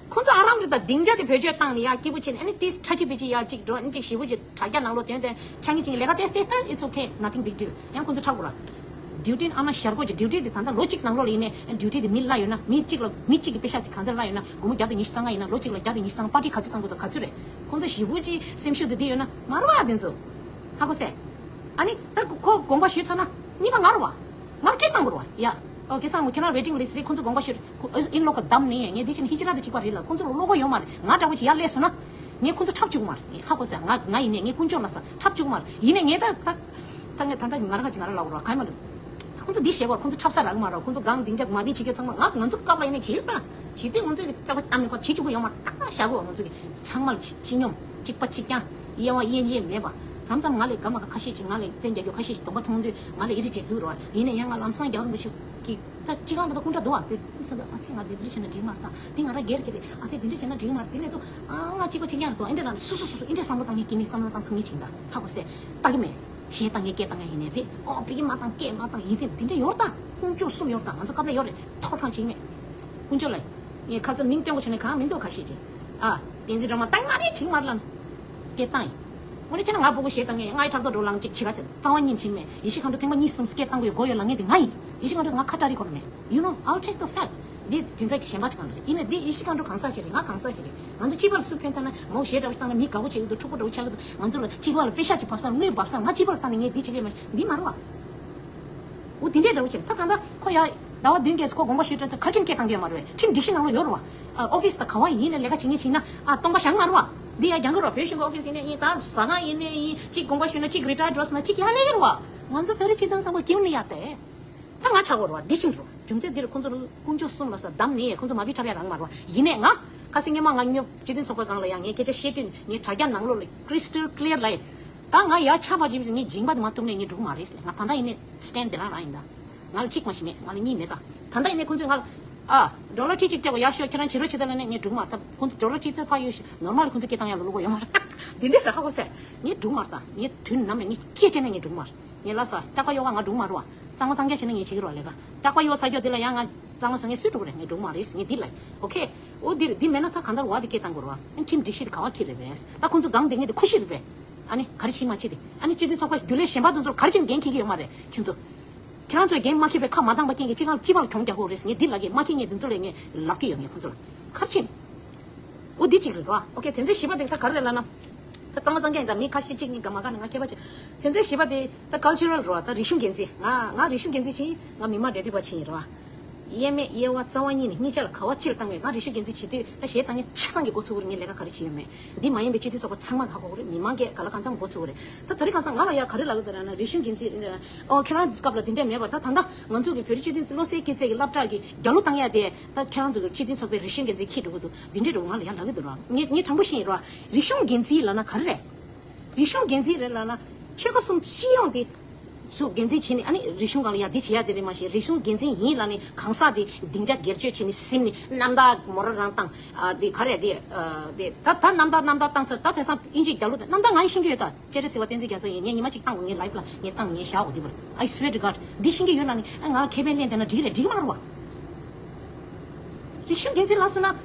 ཁོང་ཚོ་ཨ་རམ་རེད། ད་སྡིངས་ཆ་དེ་བེད་སྤྱོད་བཏང་ནས་ཡ་སྐྱིད་པོ་བྱས་ནས། ཨ་ནི་ཏིས་ཁྲ་ཆིབ་བེད་ཅིག་ཡ་གཅིག་འགྲོ། ཨ་ནི་གཅིག་ཞེ་པོ་ཅིག་དྲ་རྒྱ་ནང་ལོགས་དོན་དོན་ཆ་ངེས་ཅིག་ལས་ཀ་ཏེས་ཏེས་ད། It's okay, nothing big deal. ཡང་ཁོང་ཚོ་འཁྲབ་དགོས་ར། ཌིའུ་ཊི་ཨ་ན་ཞར་གོ་ཅིག་ཌིའུ་ཊི་དེ་ད་ལྟ་ལོ་གཅིག་ནང་ལོགས་ལ་ཡིན་ནའི་ཌིའུ་ཊི་དེ་མི་གླ་ཡོད་ན། མི་གཅིག་ལ་མི་གཅིག་གི་པེ་ཤག་ཅིག་གང་འདྲ་གླ་ཡོད་ན། སྒོར་མོ་བརྒྱ་དང་ཉི་ཤུ་རྩ་ལྔ་ཡིན་ན། ལོ་གཅིག་ལ་བརྒྱ་དང་ཉི་ཤུ་རྩ་ལྔ་པར་ཊི་ག་ཚོད་གཏོང་དགོས་དང་ག་ཚོད་རེད། ཁོང་ཚོ་ཞེ་པོ་ཅིག་སེམས་ཤུགས་དེ་དེ་ཡོད་ན་མ་རེད་བ། དེ་ཚོ་ཧ་གོ་སེ། ཨ་ནི་ད་ཁོ་དགོངས་པ་ཞུས་ཚར་ན་གཉིས་པ་ང་རེད་བ། ང་སྐད་བཏང་དགོས་རེད་བ་ཡ། ཨོ་ཁེ་སང་ངོ་ཁྱེད་རང་waiting list རེད། ཁོང་ཚོ་དགོངས་པ་ཞུས་རེད། ཁོ་ཨིན་ལོག་ག་བདམས་ནས་ངས་འདི་བྱས་ན་ཧི་ཇི་ར་དང་གཅིག་པ་རེད་ལ། ཁོང་ཚོ་ལ་བློ་ཁོག་ཡོད་མ་རེད། ང་འདྲ་བོ་ཅིག་ཡར་སླེབས་སོང་ན་ངས་ཁོང་ཚོ་འཁྲབ་བཅུག་གི་མ་རེད། ཧ་གོ་སེ། ང་ང་ཡིན་ནས་ངས་དཀོན་མཆོག་ལ་ས་འཁྲབ་བཅུག་གི་མ་རེད། ཡིན་ནས་ངས་ད་ད་ད་ངས་ད་ད་ང་རང་ཁ་ཅིག་ང་རང་ལབ་དགོས་རེད་བ། གང་ཡིན་མ་རེད། ཁོང་ཚོ་འདི་བྱེད་དགོས། ཁོང་ཚོ་འཁྲབ་ས་རག་གི་མ་རེད། ཁོང་ཚོ་སྒང་སྡིངས་ཆ་མ་བདེ་བྱེད་རྒྱུ་ཚང་མ་ང་ང་ཚོ་སྐབས་ལ་ཡིན་ནས་བྱེད་ད། བྱེད་དུས་ང་ཚོས་ཀྱི་རྩ་བ་གཏམ་མེད་པ་བྱེད་བཅུག་གི་ཡོད་མ་རེད། ཏག་ཏག་བཞག་དགོས། ང་ཚོས་ཀྱི་ཚང་མ་ལ་སྤྱི་སྤྱི་སྙོམས་གཅིག་པ་གཅིག་རྐྱང་། དབྱེ་བ་དབྱེ་འབྱེད་མེད་པ། མཚམས་མཚམས་ང་ལས་དགའ་མ་དགའ་ཁ་ཤས་ཅིག་ང་ལས་བཙན་རྒྱག་རྒྱུ་ཁ་ཤས་ཅིག་གདོང་པ་མཐོང་དུས་ང་ལ་ཨི་རི་ཊེཊ་འདུག་རེད་བ། ཡིན་ནའི་ཡང་ང་ལམ་སང་རྒྱལ་བ་རིན་པོ་ཆེ་གི་ད་སྤྱི་ཁང་དུ་ད་སྐུ་འདྲ་འདུག་བ། དེ་སོང་ད་ཨ་ཙི་ང་འདི་འདྲ་བྱས་ན་འགྲིག་མ་རེད། ད་འདི་ང་རང་སྒེར་གྱི་རེད། ཨ་ཙི་འདི་འདྲ་བྱས་ན་འགྲིག་མ་རེད། དེ་ལས་དུ་ཨ་ང་གཅིག་པ་གཅིག་རྐྱང་རེད་འདུག་ཨེ་འདྲ་ལ་སུ་སུ་སུ་སུ་ཨེ་འདྲ་བསམ་བློ་བཏང་མཁན་སྐྱེ་དམན་བསམ་བློ་བཏང་ཐུབ་མཁན་ཅིག་ད་ཧ་གོ་སེ། ལྟ་གི་མེད། གཞས་བཏང་མཁན་སྐད་བཏང་མཁན་ཡིན་ནའི་རེད། ཨོ་ཕ་གི་མ་བཏང་སྐད་མ་བཏང་ཡིན་ཏེ་འདི་འདྲ་ཡོད་ད། དཀོན་མཆོག་གསུམ་ཡོད་ད། ང་ཚོ་སྐབས་ལ་ཡོད་རེད། ཐོབ་ཐང་བྱེད་མེད། དཀོན་མཆོག་ལ། ངས་ཁ་ཚ་མིང་སྟོན་དགོས་བྱུང་ནས་གང་མི་འདུག་ཁ་ཤས་ཀྱིས། ཨ། བསྟན་འཛིན་སྒྲོལ་མ་བཏང་མ་རེད་བྱེད་མ་རེད་ལབ་ནས། སྐད་བཏང་ཡིན། དངོས་གནས་བྱས་ན་ང་ཕྲུ་གུ་གཞས་བཏང་མཁན་ཡིན། ང་ཡི་ཕྲག་དོག་འགྲོ་ལངས་ཅིག་བྱེད་ག་བྱེད། རྩ་བ་ཉིད་བྱེད་མེད། ཡེ་ཤེས་མཁའ་འགྲོ་ཐེངས་མ་གཉིས་གསུམ་སྐད་བཏང་དགོས་དགོས་ཡོད་ལབ་མཁན་དེ་ང་ཡིན། ཡེ་ཤེས་མཁའ་འགྲོ་ང་ཁ་བྲལ་རེད་གོ་ར་མེད། You know, I'll take the fact. འདི་དོན་ཚན་གཞན་པ་ཅིག་གང་རེད། ཡིན་ནའི་འདི་ཡེ་ཤེས་མཁའ་འགྲོ་གང་ཟག་ཅིག་རེད། ང་གང་ཟག་ཅིག་རེད། ང་ཚོ་སྤྱི་པ་ལ་སུ་ཕན་ཐོགས་ན། མོ་གཞས་འདྲ་བོ་བཏང་ན་མི་དགའ་བོ་བྱེད་ཀྱི་འདུག་ཕྲུ་གུ་འདྲ་བོ་ཆགས་ཀྱི་འདུག་ང་ཚོ་ལ་སྤྱི་པ་ལ་པེ་ཤག་ཅིག་བབས་ས་དངུལ་བབས་ས་ང་སྤྱི་པ་ལ་བཏང་ནས་ངས་འདི་བྱེད་ཀྱི་མ་རེད། འདི་མ་རེད་བ། འོ་དེ་འདྲའི་འདྲ་བོ་བྱས། ད་ད་ལྟ་ཁོ་ཡ་ཟླ་བ་བདུན་བརྒྱད་ཙམ་ཁོ་དགོངས་པ་ཞུས་དོན་དུ་ག་རེ་བྱས་ནས་སྐད་བཏང་གི་ཡོད་མ་རེད་བས། ཁྲིམས་སྒྲིག་གཞི་ནང་ལ་ཡོད་རེད་བ། ཨ། ཨོ་ཕིས་དང་ག་བ་ཡིན་ནའི་ལས་ཀ་བྱེད་མཁན་བྱས་ན། ཨ། སྟོང་པ་བཞག་མ་རེད་བ། འདི་ཡ་རྒྱང་གི་རེད་བ། བོད་གཞུང་གི་ཨོ་ཕིས་ཡིན་ནའི་ཡིན། ད་ཟ་ཁང་ཡིན་ནའི་ཡིན། གཅིག་དགོངས་པ་ཞུས་ན་གཅིག་རི་ཊ་ཡར་འགྲོ་སོང་ན་གཅིག་ཡ་ལས་ཀྱི་རེད་བ། ང་ཚོ་བོད་རིགས་སྤྱི་མཐུན་ཚོགས་པ་སྐྱིད་པོ་ནི་ཡ་སྟེ། ད་ང་ཆགས་དགོས་རེད་བ། འདི་བཞིན་རེད་བ། རྒྱུ་མཚན་འདི་རེད། ཁོང་ཚོ་དཀོན་མཆོག་གསུམ་ལ་ས་བདམས་ནས་ཁོང་ཚོ་མ་བི་འཁྲབ་ཡ་རག་མ་རེད་བ། ཡིན་ནའི་ང་ཁ་སང་སྔོན་མ་ང་སྤྱི་མཐུན་ཚོགས་པའི་སྒང་ལ་ཡ་ངས་སྐད་ཆ་བཤད་དུས་ངས་དྲ་རྒྱ་ནང་ལོགས་ལ་crystal clear ལབ་ཡིན། ད་ང་ཡར་ཆགས་པ་བྱས་པ་ངས་མཇིང་པ་དེ་མ་གཏུགས་ནས་ངས་འགྲོ་གི་མ་རེད་ཟེར། ང་ད་ལྟ་ཡིན་ནའི་stand དེ་རང་རང་ཡིན་ད། ང་ལ་གཅིག་མ་ཞིག་མེད། ང་ལ་གཉིས་མེད་ད། ད་ལྟ་ཡིན་ནའི་ཁོང་ཚོས་ང་ལ། ཨ། ཌོ་ལར་ཁྲི་གཅིག་སྤྲད་དགོས། ཡར་ཤོག་ཁྱེད་རང་བྱེད་རོགས་བྱེད་དང་ལབ་ནས་ངས་འགྲོ་གི་མ་རེད་ད། ཁོང་ཚོ་ཌོ་ལར་ཁྲི་གཅིག་ཕར་གཡུགས་ཤོག་ནོར་མལ་ཁོང་ཚོ་སྐད་བཏང་ཡ་ལ་བློ་ཁོག་ཡོད་མ་རེད། འདི་འདྲས་རེད་ཧ་གོ་སེ། ངས་འགྲོ་གི་མ་རེད་ད། ངས་དུས་ནམ་ཡང་ངས་སྐད་བྱས་ན་ངས་འགྲོ་གི་མ་རེད། ངས་ལབ་སོང་། སྐྱག་པ་གཡོག་ག་ང་འགྲོ་གི་མ་རེད་བ། གཙང་མ་གཙང་རྐྱང་བྱས་ན་ངས་བྱེད་ཀྱི་རེད་བ་ལས་ཀ། སྐྱག་པ་གཡོག་ཚར་རྒྱུ་དེ་ལ་ཡང་ང་གཙང་མ་བཟོ་མཁན་སུས་འགྲོ་གི་རེད། ངས་འགྲོ་གི་མ་རེད། ངས་འདི་ལབ། ཨོ་ཁེ། ཨོ་འདི་རེད། འདི་མེད་ན་ད་གང་ལྟར་བ་དེ་སྐད་བཏང་དགོས་རེད་བ། ཁྲིམས་སྒྲིག་གཞི་དེ་ག་བ་འཁྱེར་རེད་པས། ད་ཁོང་ཚོ་སྒང་དེ་ངས་དེ་ཁུ་ཤི་རེད་པས། ཨ་ནི་ག་རེ་བྱེད་མ་བྱེད་དེ། ཨ་ནི་སྤྱི་འཐུས་ཚོགས་པ་རྒྱུན་ལས་གཞན་པ་དེ་ཚོར་ག་རེ་བྱས་ནས་འགན་འཁྱེར་གྱི་ཡོད་མ་རེད་ཁྱོད་ཚོ། ཁྱེད་རང་ཚོས་འགན་མ་འཁྱེར་བའི་ཁ་མ་བཏང་པ་རྐྱེན་གྱིས་སྤྱི་ཁང་ལ་དཔྱི་བར་གྱོང་རྒྱག་གི་ཡོད་རེད་ཟེར། ངས་འདི་ལབ་ཀྱི་མ་འཁྱེར་མཁན་དེ་ཚོ་ལ་ངས་ལབ་ཀྱི་ཡོད། ངས་ཁོང་ཚོ་ལ་ག་རེ་བྱས་ནས། འོ་འདི་གཅིག་རེད་རོ། ཨོ་ཁེ། དོན་ཚན་བཞི་པ་དེ་ད་ག་རེ་རེད་ལབ་ན། ད་གཙང་མ་གཙང་རྐྱང་ཡིན། ད་མི་ཁ་ཤས་གཅིག་གཉིས་ག་མ་ག་ནས་ང་མཁས་པ་བྱས། དོན་ཚན་བཞི་པ་དེ་ད་cultural རོ། ད་རིག་གཞུང་འགན་འཛིན། ང་ང་རིག་གཞུང་འགན་འཛིན་བྱས། ང་མི་དམངས་འབྲེལ་མཐུད་པ་བྱས་ཡིན་རོ། དབྱེར་མེད་དབྱེ་བ་རྩ་བ་ཉིད་ནས་གཉིས་ཆ་ལ་ག་བ་ཕྱིར་བཏང་བས། ང་རིག་གཞུང་འགན་འཛིན་བྱེད་དུས་ད་གཞས་བཏང་མཁན་ཆ་ཚང་གི་འགོ་ཚུགས་ཀྱི་རེད། ངས་ལས་ཀ་ག་རེ་བྱས་ཡོད་མེད། འདི་མ་ཡིན་པའི་སྤྱི་འཐུས་ཚོགས་པ་ཚང་མ་ཧ་གོ་གི་རེད། མི་མང་གིས་ག་ལ་གང་འཚམ་འགོ་ཚུགས་ཀྱི་རེད། ད་དེ་རིང་ཁ་སང་ང་ལ་ཡ་ག་རེ་ལབ་ཀྱི་འདུག་ལབ་ན། རིག་གཞུང་འགན་འཛིན་ཨོ་ཁྱེད་རང་སྐབས་ལ་དེ་འདྲ་མེད་པ། ད་ད་ལྟ་ང་ཚོ་གི་བོད་རིགས་སྤྱི་མཐུན་བློ་གསལ་སྐྱེད་ཚལ་གྱི་སློབ་གྲྭ་གི་རྒྱ་ལོ་བཏང་ཡ་དེ་ད་ཁྱེད་རང་ཚོ་གི་སྤྱི་མཐུན་ཚོགས་པའི་རིག་གཞུང་འགན་འཛིན་འཁྱེར་འགྲོ་གི་འདུག་འདི་འདྲ་འདྲ་བོ་ང་ལ་ཡ་ལབ་ཀྱི་འདུག་ར། ངས་ངས་དྲང་པོ་བཤད་ཡིན་ར། རིག་གཞུང་འགན་འཛིན་ལབ་ན་ག་རེ་རེད། རིག་གཞུང་འགན་འཛིན་རེད་ལབ་ན་ཆོལ་ཁ་གསུམ་སྤྱི་ཡོངས་དེ། སུ་འགན་འཛིན་བྱས་ནས་ཨ་ནི་རིག་གཞུང་སྒང་ལ་ཡ་འདི་བྱེད་ཡ་དེ་རེད་མ་ཤེས། རིག་གཞུང་འགན་འཛིན་ཡིན་ལབ་ནས་གང་ཟག་དེ་སྡིངས་ཆ་སྒེར་གཅོད་བྱས་ནས་སིམ་ནས་རྣམ་ཐར་མོ་རང་རང་བཏང་། ཨ་དེ་ག་རེད་དེ། ཨ་དེ་ད་ད་རྣམ་ཐར་རྣམ་ཐར་བཏང་ཚར། ད་དེང་སང་དབྱིན་ཇིའི་རྒྱབ་ལོགས་དེ་རྣམ་ཐར་ང་ཡི་ཤེས་ཀྱི་ཡོད་ད། སྤྱན་རས་གཟིགས་དབང་བསྟན་འཛིན་རྒྱ་མཚོ་ཡིན། ངས་ཉི་མ་གཅིག་བཏང་དགོས། ངའི་ལའེབ་ལ་ངས་བཏང་། ངས་བཞག་དགོས། འདི་བར། I swear to God. འདི་ཤེས་ཀྱི་ཡོད་ལབ་ནས་ཨ་ང་ལ་ཁེ་ཕན་ལེན་བསྡད་ན་འགྲིག་རེད། འགྲིག་མ་རེད་བ། རིག་གཞུང་འགན་འཛིན་ལ་སོང་ན།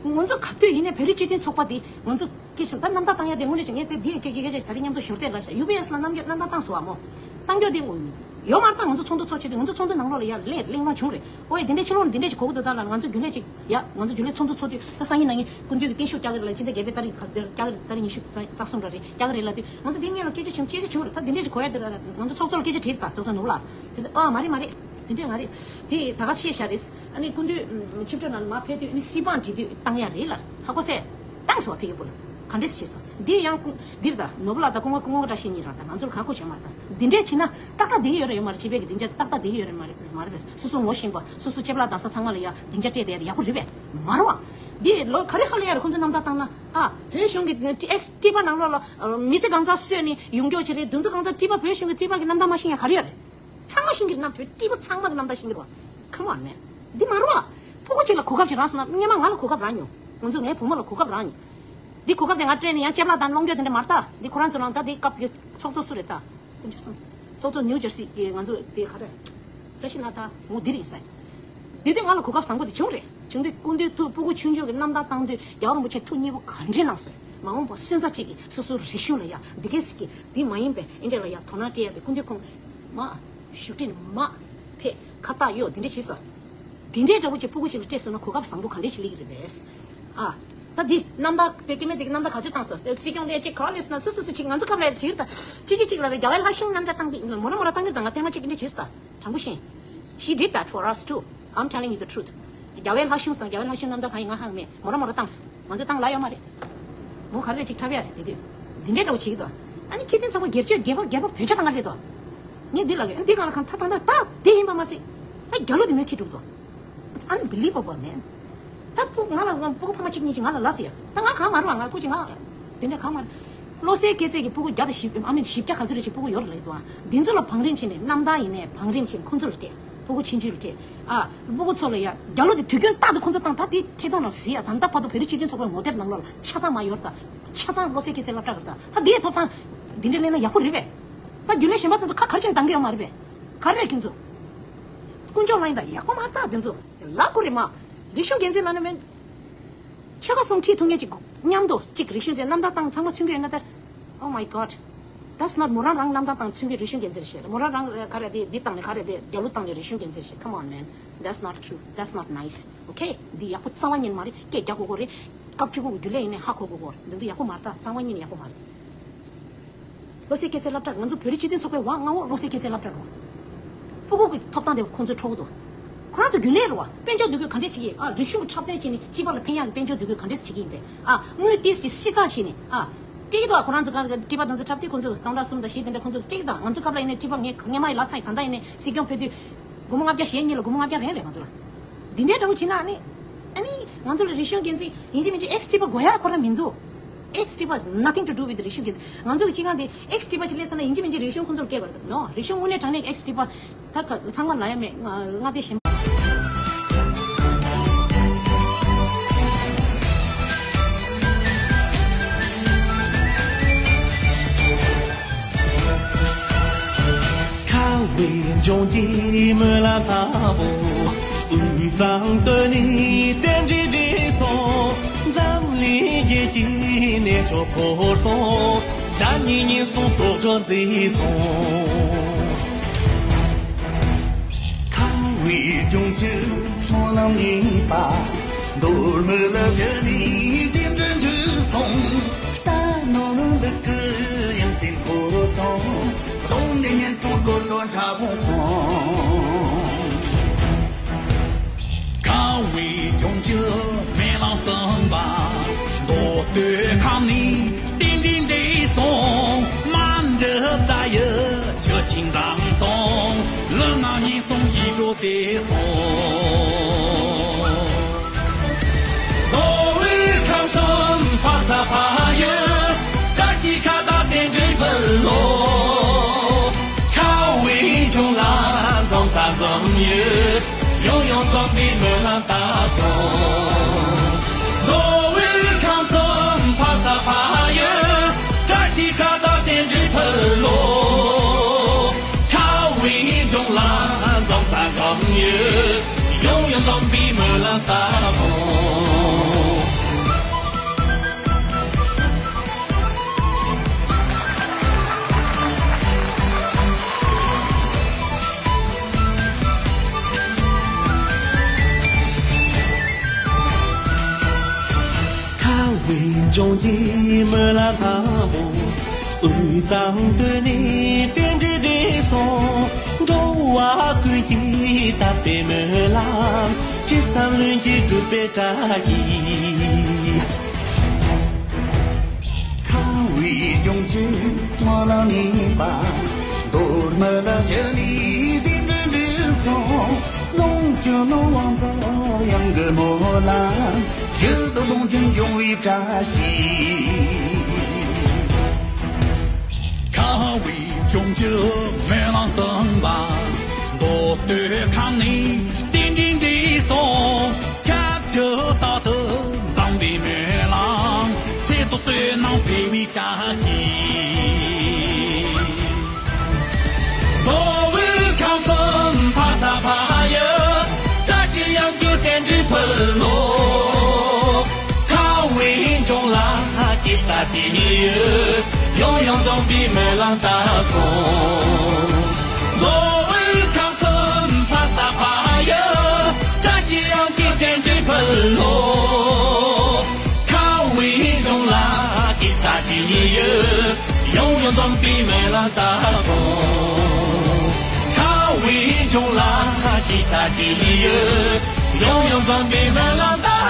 ང་ཚོ་ག་དུས་ཡིན་ནའི་བོད་རིགས་སྤྱི་མཐུན་ཚོགས་པ་འདི་ང་ཚོ་སྐད་ཆ་ད་རྣམ་ཐར་བཏང་ཡ་དེ་དངོས་གནས་ཀྱི་ངས་དེ་འདི་ཡ་ཅིག་གི་སྐད་ཆ་ད་རིང་མཉམ་དུ་ཞུ་བསྡད་ལ་ཤག་ཡུ་པི་ཨེ་སི་ལ་རྣམ་རྒྱ་རྣམ་ཐར་བཏང་སོང་བ་མོ། བཏང་རྒྱུ་དེ་ཡོད་མ་རེད། ད་ང་ཚོ་ཚོགས་འདུ་ཚོགས་ཆེད་དུ་ང་ཚོ་ཚོགས་འདུ་ནང་ལོགས་ལ་ཡ་གླེང་གླེང་སློང་བྱུང་རེད། ཨོ་ཡ་འདི་འདྲའི་ཕྱི་ལོགས་ནས་འདི་འདྲའི་ཅིག་གོ་གི་འདུག་ད་ལ་ང་ཚོ་རྒྱུན་ལས་ཅིག་ཡ་ང་ཚོ་རྒྱུན་ལས་ཚོགས་འདུ་ཚོགས་དུས་ད་སང་ཉིན་གནངས་ཉིན་སྐུ་མདུན་གྱི་བརྟན་བཞུགས་བསྐྱར་གི་རེད་ལ་ཕྱི་ཟླ་བརྒྱད་པའི་ཏ་རིག་བསྐྱར་གི་རེད། ཏ་རིག་ཉི་ཤུ་རྩ་གསུམ་ར་རེད། བསྐྱར་གི་རེད་ལ་དུས་ང་ཚོ་འདི་སྔོན་ལ་སྐད་ཆ་བྱུང་སྐད་ཆ་བྱུང་རེད། ད་འདི་འདྲའི་ཅིག་གོ་ཡ་འདི་ར་ང་ཚོ་ཚོགས་གཙོ་ལ་སྐད་ཆ་དྲིས་རེད། ད་ཚོགས་གཙོ་ནོར་བུ་ལགས་དེ་ཚོ་ཨ་མ་རེད་མ་རེད། དེ་འདྲས་མ་རེད། དེ་ད་ག་བཤད་བཞག་རེད། ཨ་ནི་སྐུ་མདུན་ཆིབས་བསྒྲགས་ནང་མར་ཕེབས་དུས་ཨ་ནི་སྲིད་དབང་བྲིས་དུས་བཏང་ཡ་རེད་ལ་ཧ་གོ་སོང་། བཏང་སོང་བ་ཕ་གི་བུ་ལ་ག་འདྲས་བྱས་སོང་། འདི་ཡང་ཀུ་འདིར་ད་ནོར་བུ་ལགས་ད་སྐུ་ངོ་སྐུ་ངོ་བཀྲ་ཤིས་གཉིས་རང་ད་ང་ཚོར་གང་གོ་བྱས་མ་རེད། ད་འདི་འདྲས་བྱས་ན་ཏག་ཏག་བསྡད་ཡོད་རེད་ཡོད་མ་རེད། སྤྱི་པའི་གི་སྡིངས་ཆ་དེ་ཏག་ཏག་བསྡད་ཡོད་རེད་མ་རེད་མ་རེད་པས། སོ་སོ་ངོ་ཤེས་པ་སོ་སོ་ལྕེ་བ་ལ་བདག་ས་ཚང་མ་ལ་ཡ་སྡིངས་ཆ་སྤྲད་དེ་ཡག་པོ་རེད་པས་མ་རེད་བ། འདི་ལོ་ག་རེ་ཧ་ལས་ཡ་རེད། ཁོང་ཚོས་རྣམ་ཐར་བཏང་ན་ཨ་བོད་གཞུང་གི་ཨེག་སི་ཊི་པ་ནང་ལོགས་ལ་མི་ཚེ་གང་ཚང་གསོས་ནས་ཡོང་རྒྱུ་ཅིག་རེད། དུས་ཚོད་གང་ཚང་ཊི་པ་བོད་གཞུང་གི་ཊི་པ་གི་རྣམ་ཐར་མ་ཤེས་ཡ་ག་རེ་ཡོད་རེད། ཚང་མ་ཤེས་ཀྱི་རེད། ནམ་བོད་ཊི་པ་ཚང་མ་གི་རྣམ་ཐར་ཤེས་ཀྱི་རེད་བ། Come on man. འདི་མ་རེད་བ། ཕྲུ་གུ་གཅིག་ལ་གོ་སྐབས་ཅིག་རག་སོང་ན་སྔོན་མ་ང་ལ་གོ་སྐབས་རག་མྱོང་། ང་ཚོ་ངའི་བུ་མོ་ལ་གོ་སྐབས་རག་མྱོང་། འདི་གོ་སྐབས་དེ་ང་སྤྲད་ནས་ཡང་ལྕེ་བ་ལ་བཏང་སློང་རྒྱུ་དེ་འདྲ་མ་རེད་ད། འདི་ཁོ་རང་ཚོ་ནང་ད་འདི་སྐབས་དེ་ཚོགས་གཙོ་སུ་རེད་ད། དཀོན་མཆོག་གསུམ། ཚོགས་གཙོ་ནིའུ་ཇར་སི་གི་ང་ཚོ་དེ་ག་རེ། བཀྲ་ཤིས་ལྷ་དར་ངོ་འདི་རེད་ཟེར། དེ་དུས་ང་ལ་གོ་སྐབས་བཟང་པོ་དེ་བྱུང་རེད། བྱུང་དུས་སྐུ་མདུན་ཐུགས་སྤུ་གུ་ཆུང་ཆུང་གི་རྣམ་ཐར་བཏང་དུས་རྒྱལ་བ་རིན་པོ་ཆེ་ཐུགས་མཉེས་པོ་ག་འདྲས་གནང་སོང་། མ་འོངས་པ་སོན་རྩ་གཅིག་གིས་སོ་སོའི་རིག་གཞུང་ལ་ཡ་འདི་གས་ཞིག་གིས་འདི་མ་ཡིན་པའི་ཨེ་འདྲས་ལ་ཡ་དོ་སྣང་སྤྲད་ཡ་དེ་སྐུ་མདུན་ཁོང་མ་བཞུགས་ཁྲི་ནས་མ་ཕེབས་ཁ་བཏགས་གཡོག་འདི་འདྲས་བྱས་སོང་། འདི་འདྲའི་འདྲ་པོ་ཅིག་སྤུ་གུ་ཞིག་ལ་སྤྲད་སོང་ན་གོ་སྐབས་བཟང་པོ་ག་འདྲས་ཞིག་སླེབས་ཀྱི་རེད་པས། ཨ། ད་འདི་རྣམ་ཐར་དེ་སྐྱེ་དམན་དེ་གི་རྣམ་ཐར་ག་ཚོད་བཏང་སོང་། དེ་སྲིད་སྐྱོང་ལས་ཅིག་ག་ལས་སོང་ན་སོ་སོ་སོ་ཅིག་ང་ཚོ་སྐབས་ལ་བྱེད་ཀྱི་རེད་ད། ཅི་ཅི་ཅིག་ལ་རེད། རྒྱལ་བའི་ལྷ་གཞུང་རྣམ་ཐར་བཏང་གི་མོ་ར་མོ་ར་བཏང་གི་རེད་ད། ང་ལྟད་མོ་ཅིག་འདི་བྱེད་སོང་ད། དྲང་པོ་བཤད། She did that for us too. I'm telling you the truth. རྒྱལ་བའི་ལྷ་གཞུང་སང་རྒྱལ་བའི་ལྷ་གཞུང་རྣམ་ཐར་གང་ཡིན་ང་ཧ་གོ་མེད། མོ་ར་མོ་ར་བཏང་སོང་། ང་ཚོ་བཏང་ལ་ཡོད་མ་རེད། མོ་ག་རེ་ཅིག་འཁྲབ་ཡ་རེད་དེ་དུས། འདི་འདྲའི་འདྲ་བོ་བྱེད་ཀྱི་འདུག་ཨ་ནི་སྤྱི་མཐུན་ཚོགས་པ་སྒེར་གཅོད་སྒེར་པ་སྒེར་པ་བོད་ཆོས་དང་ལ་རེད་དོ། ངས་འདི་ལ་གི་འདི་གང་ལ་གང་ད་ད་ད་ད་དེ་ཡིན་པ་མ་ཚད། ད་རྒྱ་ལོ་དེ་མོས་ཁྱི་དྲུག་དོ། It's unbelievable man. ད་སྤུ་ང་ལ་སྤུ་གུ་ཕ་མ་གཅིག་གཉིས་ཅིག་ང་ལ་ལབ་ཟེར་ཡ། ད་ང་གང་མ་རུང་བ་ང་སྐུ་ཅིག་ང་དེ་འདྲ་གང་མ་རུང་། བློ་གསལ་སྐྱེས་ཚེ་གི་སྤུ་གུ་བརྒྱ་དང་བཞི་ཨ་མིན་བཞི་བརྒྱ་ག་ཚོད་རེ་ཞིག་སྤུ་གུ་ཡོད་རེད་ལབ་ཀྱི་འདུག་ཨ། འདི་ཚོ་ལ་བང་རིམ་བྱས་ནས་རྣམ་ཐར་ཡིན་ནའི་བང་རིམ་བྱས་ནས་ཁོང་ཚོ་ལ་སྤྲད། སྤུ་གུ་ཆུང་ཆུང་ལ་སྤྲད། ཨ། སྤུ་གུ་ཚོ་ལ་ཡ་རྒྱ་ལོ་དེ་དུས་རྒྱུན་རྟག་ཏུ་ཁོང་ཚོ་བཏང་ད་དེ་ཐད་གཏོང་ནང་གཟིགས་ཡ། ད་ལྟ་བར་དུ་བོད་རིགས་སྤྱི་མཐུན་ཚོགས་པའི་ངོ་དེབ་ནང་ལོགས་ལ་ཆ་ཚང་མ་ཡོད་རེད་ད། ཆ་ཚང་བློ་གསལ་སྐྱེས་ཚེ་སློབ་གྲྭ་གི་རེད་ད། ད་དེའི་ཐོབ་ཐང་འདི་འདྲ་ལེན་ན་ཡག་པོ་རེད་པས། ད་རྒྱུན་ལས་གཞན་པ་ཚོ་ཚོ་ཁ་གར་ཕྱིན་འདང་གི་ཡོད་མ་རེད་པས། ག་རེ་རེད་ཁྱོད་ཚོ། དཀོན་མཆོག་གླིང་དང་ཡག་པོ་མ་རེད་ད་དེ་ཚོ། ལབ་དགོས་རེད་མ། རིག་གཞུང་འགན་འཛིན་ལབ་ན་མིན། ཆོལ་ཁ་གསུམ་ཁྲིད་ཐུབ་མཁན་ཅིག་མཉམ་དུ་གཅིག་རིག་གཞུང་འཛིན་རྣམ་ཐར་བཏང་ཚང་མ་མཚོན་གྱི་ཡོད་ན་ད། Oh my god. That's not མོ་རང་རང་རྣམ་ཐར་བཏང་མཚོན་གྱི་རིག་གཞུང་འགན་འཛིན་རེད་ཤེས། མོ་རང་རང་ག་རེ་དེ་འདི་བཏང་ནས་ག་རེ་དེ་རྒྱ་ལོ་བཏང་ནས་རིག་གཞུང་འགན་འཛིན་རེད་ཤེས། Come on man. That's not true. That's not nice. Okay? འདི་ཡག་པོ་རྩ་བ་ཉིད་མ་རེད། སྐད་རྒྱག་དགོས་དགོས་རེད། སྐབས་བཅུ་དགུ་གི་རྒྱུན་ལས་ཡིན་ནའི་ཧ་གོ་དགོས་དགོས་རེད། འདི་ཚོ་ཡག་པོ་མ་རེད་ད། རྩ་བ་ཉིད་ནས་ཡག་པོ་མ་རེད། བློ་གསལ་སྐྱེས་ཚེ་སློབ་གྲྭ་ང་ཚོ་བོད་རིགས་སྤྱི་མཐུན་ཚོགས་པའི་དབང་མངའ་འོག་བློ་གསལ་སྐྱེས་ཚེ་སློབ་གྲྭ་རེད་བ། སྤུ་གུ་གི་ཐོབ་ཐང་དེ་ཁོང་ཚོས་འཕྲོག་གི་འདུག་ཁོ་རང་ཚོ་རྒྱུན་ལས་རེད་བ། དཔལ་འབྱོར་འདུ་འགོད་ག་འདྲས་བྱེད་ཀྱི་ཡིན། ཨ། རིག་གཞུང་གི་འཁྲབ་སྟོན་བྱས་ནས་སྤྱི་པ་ལ་ཕན་ཡག་གི་དཔལ་འབྱོར་འདུ་འགོད་ག་འདྲས་བྱེད་ཀྱི་ཡིན་པས། ཨ། དངུལ་ཏིས་ཀྱི་སྲིད་གཙང་བྱས་ནས། ཨ། སྤྲད་ཀྱི་འདུག་ཁོ་རང་ཚོ་ག་ཊི་པ་དང་ཚོ་འཁྲབ་དུས་ཁོ་ཚོ་ཀའུན་ཊར་གསུམ་དང་བཞི་དེ་འདྲ་ཁོ་ཚོ་སྤྲད་ཀྱི་འདུག་ང་ཚོ་སྐབས་ལ་ཡིན་ནའི་ཊི་པ་ངས་སྔོན་མ་ཡི་ལ་ཚ་ཡི་ད་ལྟ་ཡིན་ནའི་སྲིད་སྐྱོང་ཕེབས་དུས། སྒོར་མོ་ལྔ་བརྒྱ་ཞེ་གཉིས་ལ་སྒོར་མོ་ལྔ་བརྒྱ་རན་རེད་ང་ཚོ་ལ། འདི་འདྲའི་འདྲ་བོ་བྱེད་ན་ཨ་ནི། ཨ་ནི་ང་ཚོ་ལ་རིག་གཞུང་འགན་འཛིན་ཡིན་གཅིག་མིན་གཅིག་ཨེགས་ཊི་པ་དགོས་ཡ་ཁོ་རང་མི་འདུག་ཨེགས་ཊི་པ is nothing to do with རིག་གཞུང་འགན་འཛིན། ང་ཚོ་གི་སྤྱི་ཁང་དེ་ཨེགས་ཊི་པ་ཅིག་སླེབས་ཚར་ན་ཡིན་གཅིག་མིན་གཅིག་རིག་གཞུང་ཁོང་ཚོར་སྐྱེལ་དགོས་རེད། ནོ། རིག་གཞུང་དངོས་གནས་དྲང་གནས་ཨེགས་ཊི་པ་ད་ཚང་མ་ལ་ཡ་མེད། ང་ང་དེ་གཞན་པ། ཁ་བའི་ལྗོངས་ཀྱི་སྨོན་ལམ་ལྟ་བུ། དབུས་གཙང་སྟོད་ནས་རྟེན་འབྲེལ་འགྲིག་སོང་། འཛམ་གླིང་རྒྱལ་གྱི་གནས་མཆོག་བོར་སོང་། དགྲ་གཉེན་ཉེན་སོང་། དོག་སྒྲོན་འཛིན་སོང་། ཁ་བའི་ལྗོངས་ཀྱི་སྨོན་ལམ་གཉིས་པ། མདོ་སྨད་ལ་བཞུད་ནས་རྟེན་འབྲེལ་འགྲིག་སོང་། རྟ་ནོར་ལུག་གི་ཡང་རྟེན་འཁོར་སོང་། གདོང་ནས་ཉེན་སོང་། དོག་སྒྲོན་ཕྲ་བོ་སོང་། ཁ་བའི་ལྗོངས་ཀྱི་སྨོན་ལམ་གསུམ་པ། མདོ་སྟོད་ཁམས་ནས་རྟེན་འབྲེལ་འགྲིག་སོང་། མ་འདྲི་རྩ་ཡི་ཆུ་ཆེན་འཛོམས་སོང་། ལུས་ངག་ཉེན་སོང་། ཡིད་འགྲོ་བདེ་སོང་། མདོ་དབུས་ཁམས་གསུམ་ཕ་ས་ཕ་ཡུལ། བཀྲ་ཤིས་ཁ་བརྡ་རྟེན་འབྲེལ་འབུལ་ལོ། ཁ་བའི་ ཡོད། ཡང་ཡང་འཛོམས་པའི་སྨོན་ལམ་བཏབ་སོང་། ཁ་བའི་འབྱུང་གི་སྨོན་ལམ་དང་པོ། དབུས་གཙང་སྟོད་ནས་རྟེན་འབྲེལ་འགྲིག་སོང་། འགྲོ་བ་ཀུན་གྱི་དད་པའི་སྨོན་ལམ། ཅི་བསམ་ལྷུན་གྱིས་འགྲུབ་པའི་བཀྲ་ཤིས། ཁ་བའི་འབྱུང་གི་སྨོན་ལམ་ནི་པ། མདོ་སྨོན་ལམ་ཞུ་ནས་རྟེན་འབྲེལ་འགྲིག་སོང་། ལོངས་སྤྱོད་ནོར་དབང་འཛོམས་གཡང་གི་སྨོན་ལམ། རྒྱུད་དུ་ལོངས་སྤྱོད་འབྱུང་བའི་བཀྲ་ཤིས། ཁ་བའི་འབྱུང་གི་སྨོན་ལམ་གསུམ་པ། མདོ་སྟོད་ཁམས་ནས་རྟེན་འབྲེལ་འགྲིག་སོང་། ཁྱབ་བྱེད་རྟག་ཏུ་འཛོམས་པའི་སྨོན་ལམ། ཚེ་ཐུག་བསོད་ནམས་འཕེལ་བའི་བཀྲ་ཤིས། མདོ་དབུས་ཁམས་གསུམ་ཕ་ས་ཕ་ཡུལ། བཀྲ་ཤིས་གཡང་རྒྱུད་རྟེན་འབྲེལ་ཕུལ་ལོ། ཁ་བའི་འབྱུང་ལ་ཅི་ཟེར་ཅི་ཡོད། ཡང་ཡང་འཛོམས་པའི་སྨོན་ལམ་བཏབ་སོང་། མདོ་དབུས་ཁམས་གསུམ་ཕ་ས་ཕ་ཡུལ། བཀྲ་ཤིས་གཡང་རྒྱུད་རྟེན་འབྲེལ་ཕུལ་ལོ། ཁ་བའི་འབྱུང་ལ་ཅི་ཟེར་ཅི་ཡོད། ཡང་ཡང་འཛོམས་པའི་སྨོན་ལམ་བཏབ་སོང་། ཁ་བའི་འབྱུང་ལ་ཅི་ཟེར་ཅི་ཡོད། ཡང་ཡང་འཛོམས་པའི་སྨོན་ལམ་བཏབ།